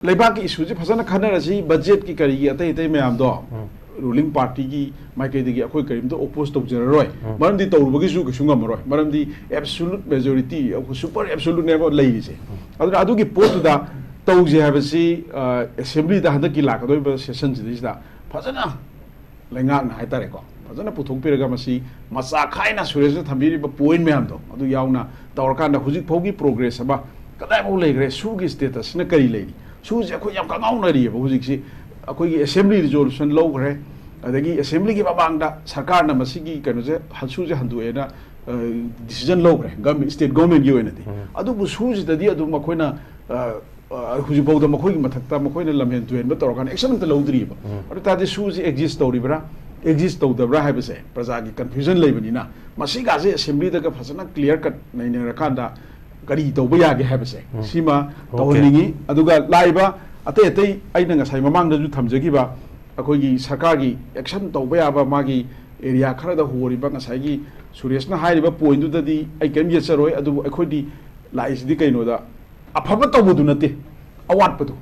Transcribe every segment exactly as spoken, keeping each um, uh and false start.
ꯂꯩꯕꯥꯛꯀꯤ ꯏꯁꯨꯁꯤ ꯐꯖꯅ ꯈꯟꯅꯔꯁꯤ, ꯕꯖꯦꯠꯀꯤ ꯀꯔꯤꯒꯤ ꯑꯇꯩ ꯑꯇꯩ ꯃꯌꯥꯝꯗꯣ꯫ ꯎꯝ꯫ ꯔꯨꯂꯤꯡ ꯄꯥꯔꯇꯤꯒꯤ ꯃꯥꯏꯀꯩꯗꯒꯤ ꯑꯩꯈꯣꯏ ꯀꯔꯤꯝꯇ ꯑꯣꯄꯣꯖ ꯇꯧꯖꯔꯔꯣꯏ꯫ ꯎꯝ꯫ ꯃꯔꯝꯗꯤ ꯇꯧꯔꯨꯕꯒꯤꯁꯨ ꯀꯩꯁꯨ ꯉꯝꯃꯔꯣꯏ, ꯃꯔꯝꯗꯤ ꯑꯦꯕꯁꯣꯂꯨꯠ ꯃꯦꯖꯣꯔꯤꯇꯤ, ꯁꯨꯄꯔ ꯑꯦꯕꯁꯣꯂꯨꯠꯅꯦꯕ ꯂꯩꯔꯤꯁꯦ꯫ ꯎꯝ꯫ ꯑꯗꯨꯅ ꯑꯗꯨꯒꯤ ꯄꯣꯠꯇꯨꯗ ꯇꯧꯁꯦ ꯍꯥꯏꯕꯁꯤ, ꯑ, ꯑꯦꯁꯦꯝꯕ꯭ꯂꯤꯗ ꯍꯟꯗꯛꯀꯤ ꯂꯥꯛꯀꯗꯧꯔꯤꯕ ꯁꯦꯁꯟꯁꯤꯗꯩꯁꯤꯗ ꯐꯖꯅ ꯂꯩꯉꯥꯛꯅ ꯍꯥꯏꯇꯥꯔꯦꯀꯣ, ꯐꯖꯅ ꯄꯨꯊꯣꯛꯄꯤꯔꯒ ꯃꯁꯤ ꯃꯆꯥ ꯈꯥꯏꯅ ꯁꯨꯔꯦꯁꯅ ꯊꯝꯕꯤꯔꯤꯕ ꯄꯣꯏꯟ ꯃꯌꯥꯝꯗꯣ ꯑꯗꯨ ꯌꯥꯎꯅ ꯇꯧꯔꯀꯥꯟꯗ ꯍꯧꯖꯤꯛ ꯐꯥꯎꯒꯤ ꯄ꯭ꯔꯣꯒ꯭ꯔꯦꯁ ꯑꯃ ꯀꯗꯥꯏꯐꯥꯎ ꯂꯩꯈ꯭ꯔꯦ, ꯁꯨꯒꯤ ꯁ꯭ꯇꯦꯇꯁꯁꯤꯅ ꯀꯔꯤ ꯂꯩꯔꯤ, ꯁꯨꯁꯦ ꯑꯩꯈꯣꯏ ꯌꯥꯝ ꯀꯉꯥꯎꯅꯔꯤꯑꯕ ꯍꯧꯖꯤꯛꯁꯤ꯫ ꯑꯩꯈꯣꯏꯒꯤ ꯑꯦꯁꯦꯝꯕ꯭ꯂꯤ ꯔꯤꯖꯣꯂꯨꯁꯟ ꯂꯧꯈ꯭ꯔꯦ, ꯑꯗꯒꯤ ꯑꯦꯁꯦꯝꯕ꯭ꯂꯤꯒꯤ ꯃꯃꯥꯡꯗ ꯁꯔꯀꯥꯔꯅ ꯃꯁꯤꯒꯤ ꯀꯩꯅꯣꯁꯦ, ꯁꯨꯁꯦ ꯍꯟꯗꯣꯛꯑꯦꯅ, ꯑ, ꯗꯤꯁꯤꯖꯟ ꯂꯧꯈ꯭ꯔꯦ ꯒꯚꯔꯟꯃꯦꯟ, ꯁ꯭ꯇꯦꯠ ꯒꯚꯔꯟꯃꯦꯟꯒꯤ ꯑꯣꯏꯅꯗꯤ꯫ ꯎꯝ꯫ ꯑꯗꯨꯕꯨ ꯁꯨꯁꯤꯗꯗꯤ ꯑꯗꯨꯝ ꯑꯩꯈꯣꯏꯅ, ꯑ, ꯑ, ꯍꯧꯖꯤꯛꯐꯥꯎꯗ ꯃꯈꯣꯏꯒꯤ ꯃꯊꯛꯇ ꯃꯈꯣꯏꯅ ꯂꯝꯍꯦꯟ ꯇꯨꯍꯦꯟꯕ ꯇꯧꯔꯀꯥꯟꯗ ꯑꯦꯛꯁꯟ ꯑꯝꯇ ꯂꯧꯗ꯭ꯔꯤꯕ꯫ ꯎꯝ꯫ ꯑꯗꯨ ꯇꯥꯔꯗꯤ ꯁꯨꯁꯤ ꯑꯦꯛꯖꯤꯁ ꯇꯧꯔꯤꯕ꯭ꯔꯥ, ꯑꯦꯛꯖꯤꯁ ꯇꯧꯗꯕ꯭ꯔꯥ ꯍꯥꯏꯕꯁꯦ ꯄ꯭ꯔꯖꯥꯒꯤ ꯀꯟꯐ꯭ꯌꯨꯖꯟ ꯂꯩꯕꯅꯤꯅ, ꯃꯁꯤꯒꯥꯁꯦ ꯑꯦꯁꯦꯝꯕ꯭ꯂꯤꯗꯒ ꯐꯖꯅ ꯀ꯭ꯂꯤꯌꯥꯔ ꯀꯠ ꯅꯩꯅꯔꯀꯥꯟꯗ ꯀꯔꯤ ꯇꯧꯕ ꯌꯥꯒꯦ ꯍꯥꯏꯕꯁꯦ, ꯎꯝ꯫ ꯁꯤꯃ ꯑꯣꯀꯦ꯫ ꯇꯧꯍꯟꯅꯤꯡꯉꯤ꯫ ꯑꯗꯨꯒ ꯂꯥꯛꯏꯕ ꯑꯇꯩ ꯑꯇꯩ ꯑꯩꯅ ꯉꯁꯥꯏ ꯃꯃꯥꯡꯗꯁꯨ ꯊꯝꯖꯈꯤꯕ ꯑꯩꯈꯣꯏꯒꯤ ꯁꯔꯀꯥꯔꯒꯤ ꯑꯦꯛꯁꯟ ꯇꯧꯕ ꯌꯥꯕ ꯃꯥꯒꯤ ꯑꯦꯔꯤꯌꯥ ꯈꯔꯗ ꯍꯣꯔꯤꯕ ꯉꯁꯥꯏꯒꯤ ꯁꯨꯔꯦꯁꯅ ꯍꯥꯏꯔꯤꯕ ꯄꯣꯏꯟꯗꯨꯗꯗꯤ ꯑꯩ ꯀꯔꯤꯝ ꯌꯦꯠꯆꯔꯣꯏ꯫ ꯑꯗꯨꯕꯨ ꯑꯩꯈꯣꯏꯗꯤ ꯂꯥꯛꯏꯁꯤꯗꯤ ꯀꯩꯅꯣꯗ, ꯑꯐꯕ ꯇꯧꯕꯗꯨ ꯅꯠꯇꯦ, ꯑꯋꯥꯠꯄꯗꯣ,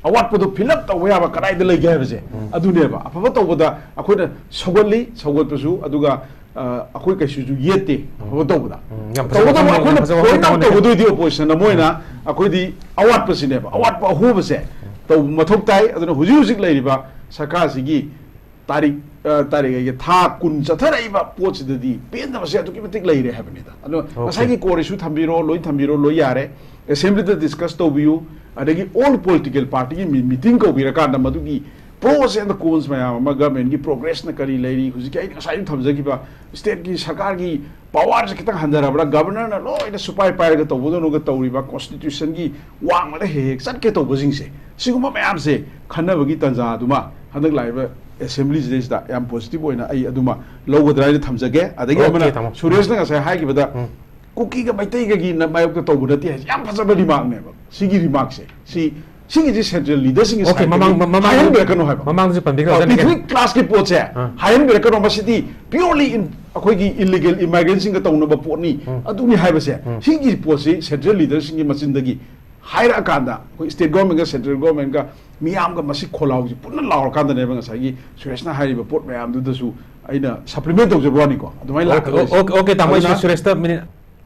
ꯑꯋꯥꯠꯄꯗꯣ ꯐꯤꯜ ꯑꯞ ꯇꯧꯕ ꯌꯥꯕ ꯀꯗꯥꯏꯗ ꯂꯩꯒꯦ ꯍꯥꯏꯕꯁꯦ, ꯎꯝ꯫ ꯑꯗꯨꯅꯦꯕ꯫ ꯑꯐꯕ ꯇꯧꯕꯗ ꯑꯩꯈꯣꯏꯅ ꯁꯧꯒꯠꯂꯤ, ꯁꯧꯒꯠꯄꯁꯨ, ꯑꯗꯨꯒ, ꯑ, ꯑꯩꯈꯣꯏ ꯀꯩꯁꯨꯁꯨ ꯌꯦꯠꯇꯦ ꯑꯐꯕ ꯇꯧꯕꯗ꯫ ꯎꯝ, ꯌꯥꯝ ꯐꯖꯕ ꯇꯧꯕꯇꯕꯨ ꯋꯥꯐꯝꯅꯤ, ꯌꯥꯝ ꯑꯩꯈꯣꯏꯅ ꯐꯖꯕ ꯋꯥꯐꯝꯅꯤ, ꯄꯣꯏꯟ ꯑꯥꯎꯠ ꯇꯧꯕꯅꯤ꯫ ꯇꯧꯒꯗꯣꯏꯗꯤ ꯑꯣꯄꯣꯖꯤꯁꯟ ꯑꯃ ꯑꯣꯏꯅ ꯎꯝ꯫ ꯑꯩꯈꯣꯏꯗꯤ ꯑꯋꯥꯠꯄꯁꯤꯅꯦꯕ, ꯑꯋꯥꯠꯄ ꯑꯍꯣꯕꯁꯦ ꯇꯧꯕ ꯃꯊꯧ ꯇꯥꯏ꯫ ꯑꯗꯨꯅ ꯍꯧꯖꯤꯛ ꯍꯧꯖꯤꯛ ꯂꯩꯔꯤꯕ ꯁꯔꯀꯥꯔꯁꯤꯒꯤ ꯇꯥꯔꯤꯛ, ꯑ, ꯇꯥꯔꯤꯛ ꯑꯩꯒꯤ ꯊꯥ ꯀꯨꯟ ꯆꯠꯊꯔꯛꯏꯕ ꯄꯣꯠꯁꯤꯗꯗꯤ ꯄꯦꯟꯗꯕꯁꯦ ꯑꯗꯨꯛꯀꯤ ꯃꯇꯤꯛ ꯂꯩꯔꯦ ꯍꯥꯏꯕꯅꯤꯗ꯫ ꯑꯗꯣ ꯑꯣꯀꯦ꯫ ꯉꯁꯥꯏꯒꯤ ꯀꯣꯔ ꯏꯁꯨ ꯊꯝꯕꯤꯔꯣ, ꯂꯣꯏ ꯊꯝꯕꯤꯔꯣ, ꯂꯣꯏ ꯌꯥꯔꯦ꯫ ꯑꯦꯁꯦꯝꯕ꯭ꯂꯤꯗ ꯗꯤꯁꯀꯁ ꯇꯧꯕꯤꯌꯨ, ꯑꯗꯒꯤ ꯑꯣꯜ ꯄꯣꯂꯤꯇꯤꯀꯦꯜ ꯄꯥꯔꯇꯤꯒꯤ ꯃꯤ-, ꯃꯤꯇꯤꯡ ꯀꯧꯕꯤꯔꯀꯥꯟꯗ ꯃꯗꯨꯒꯤ ꯄ꯭ꯔꯣꯁ ꯑꯦꯟ ꯀꯣꯟꯁ ꯃꯌꯥꯝ ꯑꯃ, ꯒꯚꯔꯟꯃꯦꯟꯒꯤ ꯄ꯭ꯔꯣꯒ꯭ꯔꯦꯁꯅ ꯀꯔꯤ ꯂꯩꯔꯤ, ꯍꯧꯖꯤꯛꯀꯤ ꯑꯩꯅ ꯉꯁꯥꯏ ꯊꯝꯖꯈꯤꯕ ꯁ꯭ꯇꯦꯠꯀꯤ ꯁꯔꯀꯥꯔꯒꯤ ꯄꯋꯥꯔꯁꯦ ꯈꯤꯇꯪ ꯍꯟꯊꯔꯕ꯭ꯔꯥ, ꯒꯚꯔꯅꯔꯅ ꯂꯣꯏꯅ ꯁꯨꯄꯥꯏ ꯄꯥꯏꯔꯒ ꯇꯧꯕꯗꯧꯅꯒ ꯇꯧꯔꯤꯕ, ꯀꯣꯟꯁꯇꯤꯇ꯭ꯌꯨꯁꯟꯒꯤ ꯋꯥꯡꯃꯗ ꯍꯦꯛ ꯍꯦꯛ ꯆꯠꯀꯦ ꯇꯧꯕꯁꯤꯡꯁꯦ, ꯁꯤꯒꯨꯝꯕ ꯃꯌꯥꯝꯁꯦ ꯈꯟꯅꯕꯒꯤ ꯇꯥꯟꯖꯥꯗꯨꯃ ꯍꯟꯗꯛ ꯂꯥꯛꯏꯕ ꯑꯦꯁꯦꯝꯕ꯭ꯂꯤꯁꯤꯗꯩꯁꯤꯗ ꯌꯥꯝ ꯄꯣꯖꯤꯇꯤꯚ ꯑꯣꯏꯅ ꯑꯩ ꯑꯗꯨꯃ ꯂꯧꯒꯗ꯭ꯔꯥ ꯍꯥꯏꯅ ꯊꯝꯖꯒꯦ꯫ ꯑꯗꯒꯤ ꯑꯣꯀꯦ, ꯑꯃꯅ ꯇꯥꯃꯣ꯫ ꯁꯨꯔꯦꯁꯅ ꯉꯁꯥꯏ ꯍꯥꯏꯈꯤꯕꯗ ꯎꯝ꯫ ꯀꯨꯀꯤꯒ ꯃꯩꯇꯩꯒꯒꯤ ꯅ-, ꯃꯥꯌꯣꯛꯇ ꯇꯧꯕ ꯅꯠꯇꯦ ꯍꯥꯏꯁꯦ ꯌꯥꯝ ꯐꯖꯕ ꯔꯤꯃꯥꯔꯛꯅꯦꯕ꯫ ꯁꯤꯒꯤ ꯔꯤꯃꯥꯔꯛꯁꯦ, ꯁꯤ, ꯁꯤꯒꯤꯁꯦ ꯁꯦꯟꯇ꯭ꯔꯦꯜ ꯂꯤꯗꯔꯁꯤꯡꯒꯤ ꯑꯣꯀꯦ, ꯁꯥꯏꯠꯇꯒꯤ ꯃꯃꯥꯡ-, ꯃꯃꯥꯡ-, ꯍꯥꯏꯍꯟꯕꯤꯔꯛꯀꯅꯨ ꯍꯥꯏꯕ꯫ ꯃꯃꯥꯡꯗꯁꯨ ꯄꯟꯕꯤꯈ꯭ꯔꯦ, ꯑ, ꯑꯗꯨꯅ ꯄꯤꯛꯅꯤꯛ ꯀ꯭ꯂꯥꯁꯀꯤ ꯄꯣꯠꯁꯦ ꯑꯥ꯫ ꯍꯥꯏꯍꯟꯕꯤꯔꯛꯀꯅꯨ, ꯃꯁꯤꯗꯤ purely in-, ꯑꯩꯈꯣꯏꯒꯤ ꯏꯂꯤꯒꯦꯜ ꯏꯃꯥꯏꯒ꯭ꯔꯦꯟꯁꯤꯡꯒ ꯇꯧꯅꯕ ꯄꯣꯠꯅꯤ, ꯎꯝ꯫ ꯑꯗꯨꯅꯤ ꯍꯥꯏꯕꯁꯦ, ꯎꯝ꯫ ꯁꯤꯒꯤ ꯄꯣꯠꯁꯤ ꯁꯦꯟꯇ꯭ꯔꯦꯜ ꯂꯤꯗꯔꯁꯤꯡꯒꯤ ꯃꯆꯤꯟꯗꯒꯤ ꯍꯥꯏꯔꯛꯑꯀꯥꯟꯗ ꯑꯩꯈꯣꯏ ꯁ꯭ꯇꯦꯠ ꯒꯣꯔꯃꯦꯟꯒ ꯁꯦꯟꯇ꯭ꯔꯦꯜ ꯒꯣꯔꯃꯦꯟꯒ ꯃꯤꯌꯥꯝꯒ ꯃꯁꯤ ꯈꯣꯜꯂꯥꯎꯁꯤ ꯄꯨꯟꯅ ꯂꯥꯎꯔꯀꯥꯟꯗꯅꯦꯕ ꯉꯁꯥꯏꯒꯤ ꯁꯨꯔꯦꯁꯅ ꯍꯥꯏꯔꯤꯕ ꯄꯣꯠ ꯃꯌꯥꯝꯗꯨꯗꯁꯨ ꯑꯩꯅ ꯁꯄ꯭ꯂꯤꯃꯦꯟ ꯇꯧꯖꯕ ꯋꯥꯅꯤꯀꯣ꯫ ꯑꯗꯨꯃꯥꯏꯅ ꯂꯥꯛꯀꯗꯣꯏꯁꯦ꯫ ꯑꯣꯀꯦ, ꯇꯥꯃꯣ, ꯑꯩꯁꯨ ꯑꯗꯨꯅ ꯁꯨꯔꯦꯁꯇ ꯃꯤꯅꯤꯠ꯫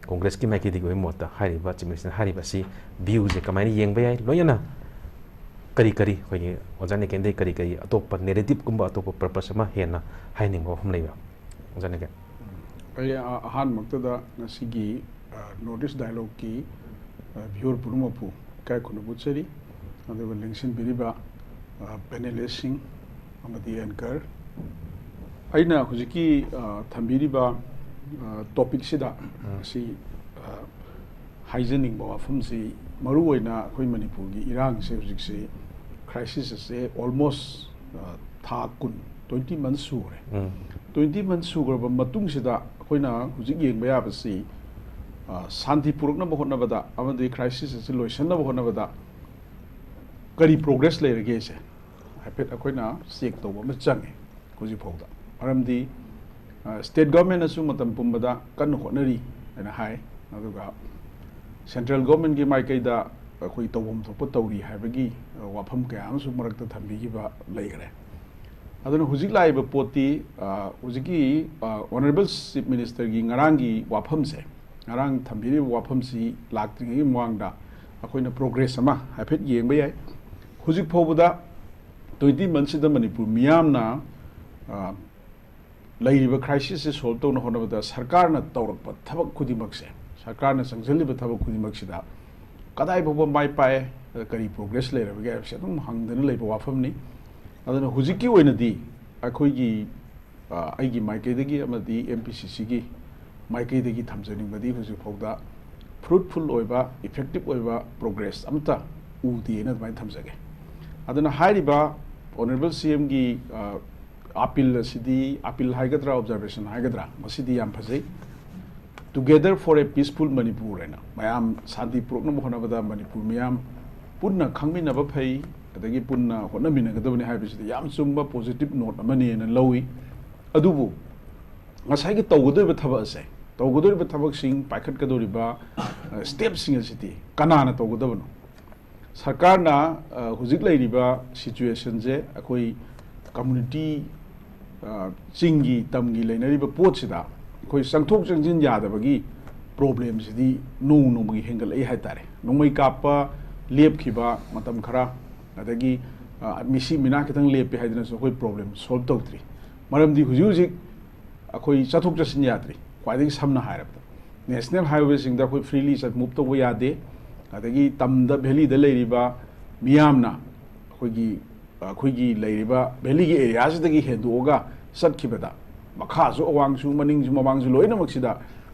ꯀꯣꯡꯒ꯭ꯔꯦꯁꯀꯤ ꯃꯥꯏꯀꯩꯗꯒꯤ ꯑꯣꯏꯕ ꯃꯣꯠꯇ ꯍꯥꯏꯔꯤꯕ ꯆꯤꯐ ꯃꯤꯅꯤꯁꯇꯔꯅ ꯍꯥꯏꯔꯤꯕ ꯑꯁꯤ ꯚ꯭ꯌꯨꯁꯦ ꯀꯃꯥꯏꯅ ꯌꯦꯡꯕ ꯌꯥꯏ, ꯂꯣꯏꯅꯅ ꯀꯔꯤ ꯀꯔꯤ ꯑꯩꯈꯣꯏꯒꯤ ꯑꯣꯖꯥ ꯅꯤꯀꯦꯟꯗꯩ ꯀꯔꯤ ꯀꯔꯤ ꯑꯇꯣꯞꯄ ꯅꯦꯔꯦꯇꯤꯞꯀꯨꯝꯕ ꯑꯇꯣꯞꯄ ꯄꯔꯄꯁ ꯑꯃ ꯍꯦꯟꯅ ꯍꯥꯏꯍꯟꯅꯤꯡꯕ ꯋꯥꯐꯝ ꯂꯩꯕ꯭ꯔꯥ? ꯑꯣꯖꯥ ꯅꯤꯀꯦꯟ꯫ ꯑꯩ ꯑ- ꯑꯍꯥꯟꯃꯛꯇꯗ ꯉꯁꯤꯒꯤ ꯅꯣꯔꯠ ꯏꯁ ꯗꯥꯏꯂꯣꯒꯀꯤ ꯚ꯭ꯌꯨꯋꯔ ꯄꯨꯝꯅꯃꯛꯄꯨ ꯏꯀꯥꯏ ꯈꯨꯝꯅꯕ ꯎꯠꯆꯔꯤ꯫ ꯑꯗꯨꯒ ꯂꯦꯡꯁꯤꯟꯕꯤꯔꯤꯕ ꯄꯦꯅꯦꯂꯤꯁꯁꯤꯡ ꯑꯃꯗꯤ ꯑꯦꯡꯀꯔ, ꯑꯩꯅ ꯍꯧꯖꯤꯛꯀꯤ ꯑ, ꯊꯝꯕꯤꯔꯤꯕ ꯇꯣꯄꯤꯛꯁꯤꯗ ꯉꯁꯤ ꯑ, ꯍꯥꯏꯖꯅꯤꯡꯕ ꯋꯥꯐꯝꯁꯤ, ꯃꯔꯨꯑꯣꯏꯅ ꯑꯩꯈꯣꯏ ꯃꯅꯤꯄꯨꯔꯒꯤ ꯏꯔꯥꯡꯁꯦ ꯍꯧꯖꯤꯛꯁꯤ, ꯀ꯭ꯔꯥꯏꯁꯤꯁ ꯑꯁꯦ ꯑꯣꯜꯃꯣꯁ ꯊꯥ ꯀꯨꯟ, ꯇ꯭ꯋꯦꯟꯇꯤ ꯃꯟꯁ ꯁꯨꯈ꯭ꯔꯦ꯫ ꯎꯝ꯫ ꯇ꯭ꯋꯦꯟꯇꯤ ꯃꯟꯁ ꯁꯨꯈ꯭ꯔꯕ ꯃꯇꯨꯡꯁꯤꯗ ꯑꯩꯈꯣꯏꯅ ꯍꯧꯖꯤꯛ ꯌꯦꯡꯕ ꯌꯥꯕꯁꯤ, ꯑ, ꯁꯥꯟꯇꯤ ꯄꯨꯔꯛꯅꯕ ꯍꯣꯠꯅꯕꯗ ꯑꯃꯗꯤ ꯀ꯭ꯔꯥꯏꯁꯤꯁ ꯑꯁꯤ ꯂꯣꯏꯁꯤꯟꯅꯕ ꯍꯣꯠꯅꯕꯗ ꯀꯔꯤ ꯄ꯭ꯔꯣꯒ꯭ꯔꯦꯁ ꯂꯩꯔꯒꯦꯁꯦ ꯍꯥꯏꯐꯦꯠ ꯑꯩꯈꯣꯏꯅ ꯆꯦꯛ ꯇꯧꯕ ꯑꯃ ꯆꯪꯉꯦ ꯍꯧꯖꯤꯛ ꯐꯥꯎꯗ꯫ ꯃꯔꯝꯗꯤ ꯁ꯭ꯇꯦꯠ ꯒꯚꯔꯟꯃꯦꯟꯅꯁꯨ ꯃꯇꯝ ꯄꯨꯝꯕꯗ ꯀꯟꯅ ꯍꯣꯠꯅꯔꯤ ꯍꯥꯏꯅ ꯍꯥꯏ, ꯑꯗꯨꯒ ꯁꯦꯟꯇ꯭ꯔꯦꯜ ꯒꯚꯔꯟꯃꯦꯟꯒꯤ ꯃꯥꯏꯀꯩꯗ ꯑꯩꯈꯣꯏ ꯇꯧꯐꯝ ꯊꯣꯛꯄ ꯇꯧꯔꯤ ꯍꯥꯏꯕꯒꯤ ꯋꯥꯐꯝ ꯀꯌꯥ ꯑꯃꯁꯨ ꯃꯔꯛꯇ ꯊꯝꯕꯤꯈꯤꯕ ꯂꯩꯈ꯭ꯔꯦ꯫ ꯑꯗꯨꯅ ꯍꯧꯖꯤꯛ ꯂꯥꯛꯏꯕ ꯄꯣꯠꯇꯤ, ꯑ, ꯍꯧꯖꯤꯛꯀꯤ ꯑꯣꯅꯔꯦꯕꯜ ꯆꯤꯐ ꯃꯤꯅꯤꯁꯇꯔꯒꯤ ꯉꯔꯥꯡꯒꯤ ꯋꯥꯐꯝꯁꯦ, ꯉꯔꯥꯡ ꯊꯝꯕꯤꯔꯤꯕ ꯋꯥꯐꯝꯁꯤ ꯂꯥꯛꯇ꯭ꯔꯤꯉꯩꯒꯤ ꯃꯃꯥꯡꯗ ꯑꯩꯈꯣꯏꯅ ꯄ꯭ꯔꯣꯒ꯭ꯔꯦꯁ ꯑꯃ ꯍꯥꯏꯐꯦꯠ ꯌꯦꯡꯕ ꯌꯥꯏ꯫ ꯍꯧꯖꯤꯛ ꯐꯥꯎꯕꯗ ꯇ꯭ꯋꯦꯟꯇꯤ ꯃꯟꯁꯁꯤꯗ ꯃꯅꯤꯄꯨꯔ ꯃꯤꯌꯥꯝꯅ, ꯑ, ꯂꯩꯔꯤꯕ ꯀ꯭ꯔꯥꯏꯁꯤꯁꯁꯦ ꯁꯣꯜꯕ ꯇꯧꯅꯕ ꯍꯣꯠꯅꯕꯗ ꯁꯔꯀꯥꯔꯅ ꯇꯧꯔꯛꯄ ꯊꯕꯛ ꯈꯨꯗꯤꯡꯃꯛꯁꯦ, ꯁꯔꯀꯥꯔꯅ ꯆꯪꯁꯤꯜꯂꯤꯕ ꯊꯕꯛ ꯈꯨꯗꯤꯡꯃꯛꯁꯤꯗ ꯀꯗꯥꯏ ꯐꯥꯎꯕ ꯃꯥꯏ ꯄꯥꯛꯑꯦ, ꯀꯔꯤ ꯄ꯭ꯔꯣꯒ꯭ꯔꯦꯁ ꯂꯩꯔꯕꯒꯦ ꯍꯥꯏꯕꯁꯦ ꯑꯗꯨꯝ ꯍꯪꯗꯅ ꯂꯩꯕ ꯋꯥꯐꯝꯅꯤ꯫ ꯑꯗꯨꯅ ꯍꯧꯖꯤꯛꯀꯤ ꯑꯣꯏꯅꯗꯤ ꯑꯩꯈꯣꯏꯒꯤ, ꯑ, ꯑꯩꯒꯤ ꯃꯥꯏꯀꯩꯗꯒꯤ ꯑꯃꯗꯤ ꯑꯦꯝ ꯄꯤ ꯁꯤ ꯁꯤꯒꯤ ꯃꯥꯏꯀꯩꯗꯒꯤ ꯊꯝꯖꯅꯤꯡꯕꯗꯤ ꯍꯧꯖꯤꯛ ꯐꯥꯎꯗ ꯐ꯭ꯔꯨꯠꯐꯨꯜ ꯑꯣꯏꯕ, ꯏꯐꯦꯛꯇꯤꯞ ꯑꯣꯏꯕ ꯄ꯭ꯔꯣꯒ꯭ꯔꯦꯁ ꯑꯃꯠꯇ ꯎꯗꯦꯅ ꯑꯗꯨꯃꯥꯏꯅ ꯊꯝꯖꯒꯦ꯫ ꯑꯗꯨꯅ ꯍꯥꯏꯔꯤꯕ ꯑꯣꯅꯔꯦꯕꯜ ꯁꯤ ꯑꯦꯝꯒꯤ, ꯑ, ꯑꯥꯄꯤꯜ ꯑꯁꯤꯗꯤ, ꯑꯥꯄꯤꯜ ꯍꯥꯏꯒꯗ꯭ꯔꯥ, ꯑꯣꯕꯖꯥꯔꯕꯦꯁꯟ ꯍꯥꯏꯒꯗ꯭ꯔꯥ, ꯃꯁꯤꯗꯤ ꯌꯥꯝ ꯐꯖꯩ꯫ Together for a Peaceful Manipur ꯍꯥꯏꯅ ꯃꯌꯥꯝ ꯁꯥꯟꯇꯤ ꯄꯨꯔꯛꯅꯕ ꯍꯣꯠꯅꯕꯗ ꯃꯅꯤꯄꯨꯔ ꯃꯤꯌꯥꯝ ꯄꯨꯟꯅ ꯈꯪꯃꯤꯟꯅꯕ ꯐꯩ, ꯑꯗꯒꯤ ꯄꯨꯟꯅ ꯍꯣꯠꯅꯃꯤꯟꯅꯒꯗꯕꯅꯤ ꯍꯥꯏꯕꯁꯤꯗꯤ ꯌꯥꯝ ꯆꯨꯝꯕ ꯄꯣꯖꯤꯇꯤꯚ ꯅꯣꯠ ꯑꯃꯅꯦꯅ ꯂꯧꯏ꯫ ꯑꯗꯨꯕꯨ ꯉꯁꯥꯏꯒꯤ ꯇꯧꯒꯗꯧꯔꯤꯕ ꯊꯕꯛ ꯑꯁꯦ ꯇꯧꯒꯗꯧꯔꯤꯕ ꯊꯕꯛꯁꯤꯡ, ꯄꯥꯏꯈꯠꯀꯗꯧꯔꯤꯕ ꯁ꯭ꯇꯦꯞꯁꯤꯡ ꯑꯁꯤꯗꯤ ꯀꯅꯥꯅ ꯇꯧꯒꯗꯕꯅꯣ? ꯁꯔꯀꯥꯔꯅ ꯍꯧꯖꯤꯛ ꯂꯩꯔꯤꯕ ꯁꯤꯆꯨꯋꯦꯁꯟꯁꯦ ꯑꯩꯈꯣꯏ ꯀꯝꯃꯨꯅꯤꯇꯤ, ꯆꯤꯡꯒꯤ ꯇꯝꯒꯤ ꯂꯩꯅꯔꯤꯕ ꯄꯣꯠꯁꯤꯗ ꯑꯩꯈꯣꯏ ꯆꯪꯊꯣꯛ ꯆꯪꯁꯤꯟ ꯌꯥꯗꯕꯒꯤ ꯄ꯭ꯔꯣꯕ꯭ꯂꯦꯝꯁꯤꯗꯤ ꯅꯣꯡꯃ ꯅꯣꯡꯃꯒꯤ ꯍꯦꯟꯒꯠꯂꯛꯏ ꯍꯥꯏꯇꯥꯔꯦ꯫ ꯅꯣꯡꯃꯩ ꯀꯥꯞꯄ ꯂꯦꯞꯈꯤꯕ ꯃꯇꯝ ꯈꯔ, ꯑꯗꯒꯤ ꯃꯤꯁꯤ ꯃꯤꯅꯥ ꯈꯤꯇꯪ ꯂꯦꯞꯄꯦ ꯍꯥꯏꯗꯨꯅꯁꯨ ꯑꯩꯈꯣꯏ ꯄ꯭ꯔꯣꯕ꯭ꯂꯦꯝ ꯁꯣꯜꯕ ꯇꯧꯗ꯭ꯔꯤ꯫ ꯃꯔꯝꯗꯤ ꯍꯧꯖꯤꯛ ꯍꯧꯖꯤꯛ ꯑꯩꯈꯣꯏ ꯆꯠꯊꯣꯛ ꯆꯠꯁꯤꯟ ꯌꯥꯗ꯭ꯔꯤ꯫ ꯈ꯭ꯋꯥꯏꯗꯒꯤ ꯁꯝꯅ ꯍꯥꯏꯔꯕꯗ, ꯅꯦꯁꯅꯦꯜ ꯍꯥꯏꯋꯦꯁꯤꯡꯗ ꯑꯩꯈꯣꯏ ꯐ꯭ꯔꯤꯂꯤ ꯆꯠ ꯃꯨꯞ ꯇꯧꯕ ꯌꯥꯗꯦ꯫ ꯑꯗꯒꯤ ꯇꯝꯗ, ꯚꯦꯂꯤꯗ ꯂꯩꯔꯤꯕ ꯃꯤꯌꯥꯝꯅ ꯑꯩꯈꯣꯏꯒꯤ, ꯑꯩꯈꯣꯏꯒꯤ ꯂꯩꯔꯤꯕ ꯚꯦꯂꯤꯒꯤ ꯑꯦꯔꯤꯌꯥꯁꯤꯗꯒꯤ ꯍꯦꯟꯗꯣꯛꯑꯒ ꯆꯠꯈꯤꯕꯗ, ꯃꯈꯥꯁꯨ ꯑꯋꯥꯡꯁꯨ ꯃꯅꯤꯡꯁꯨ ꯃꯃꯥꯡꯁꯨ ꯂꯣꯏꯅꯃꯛꯁꯤꯗ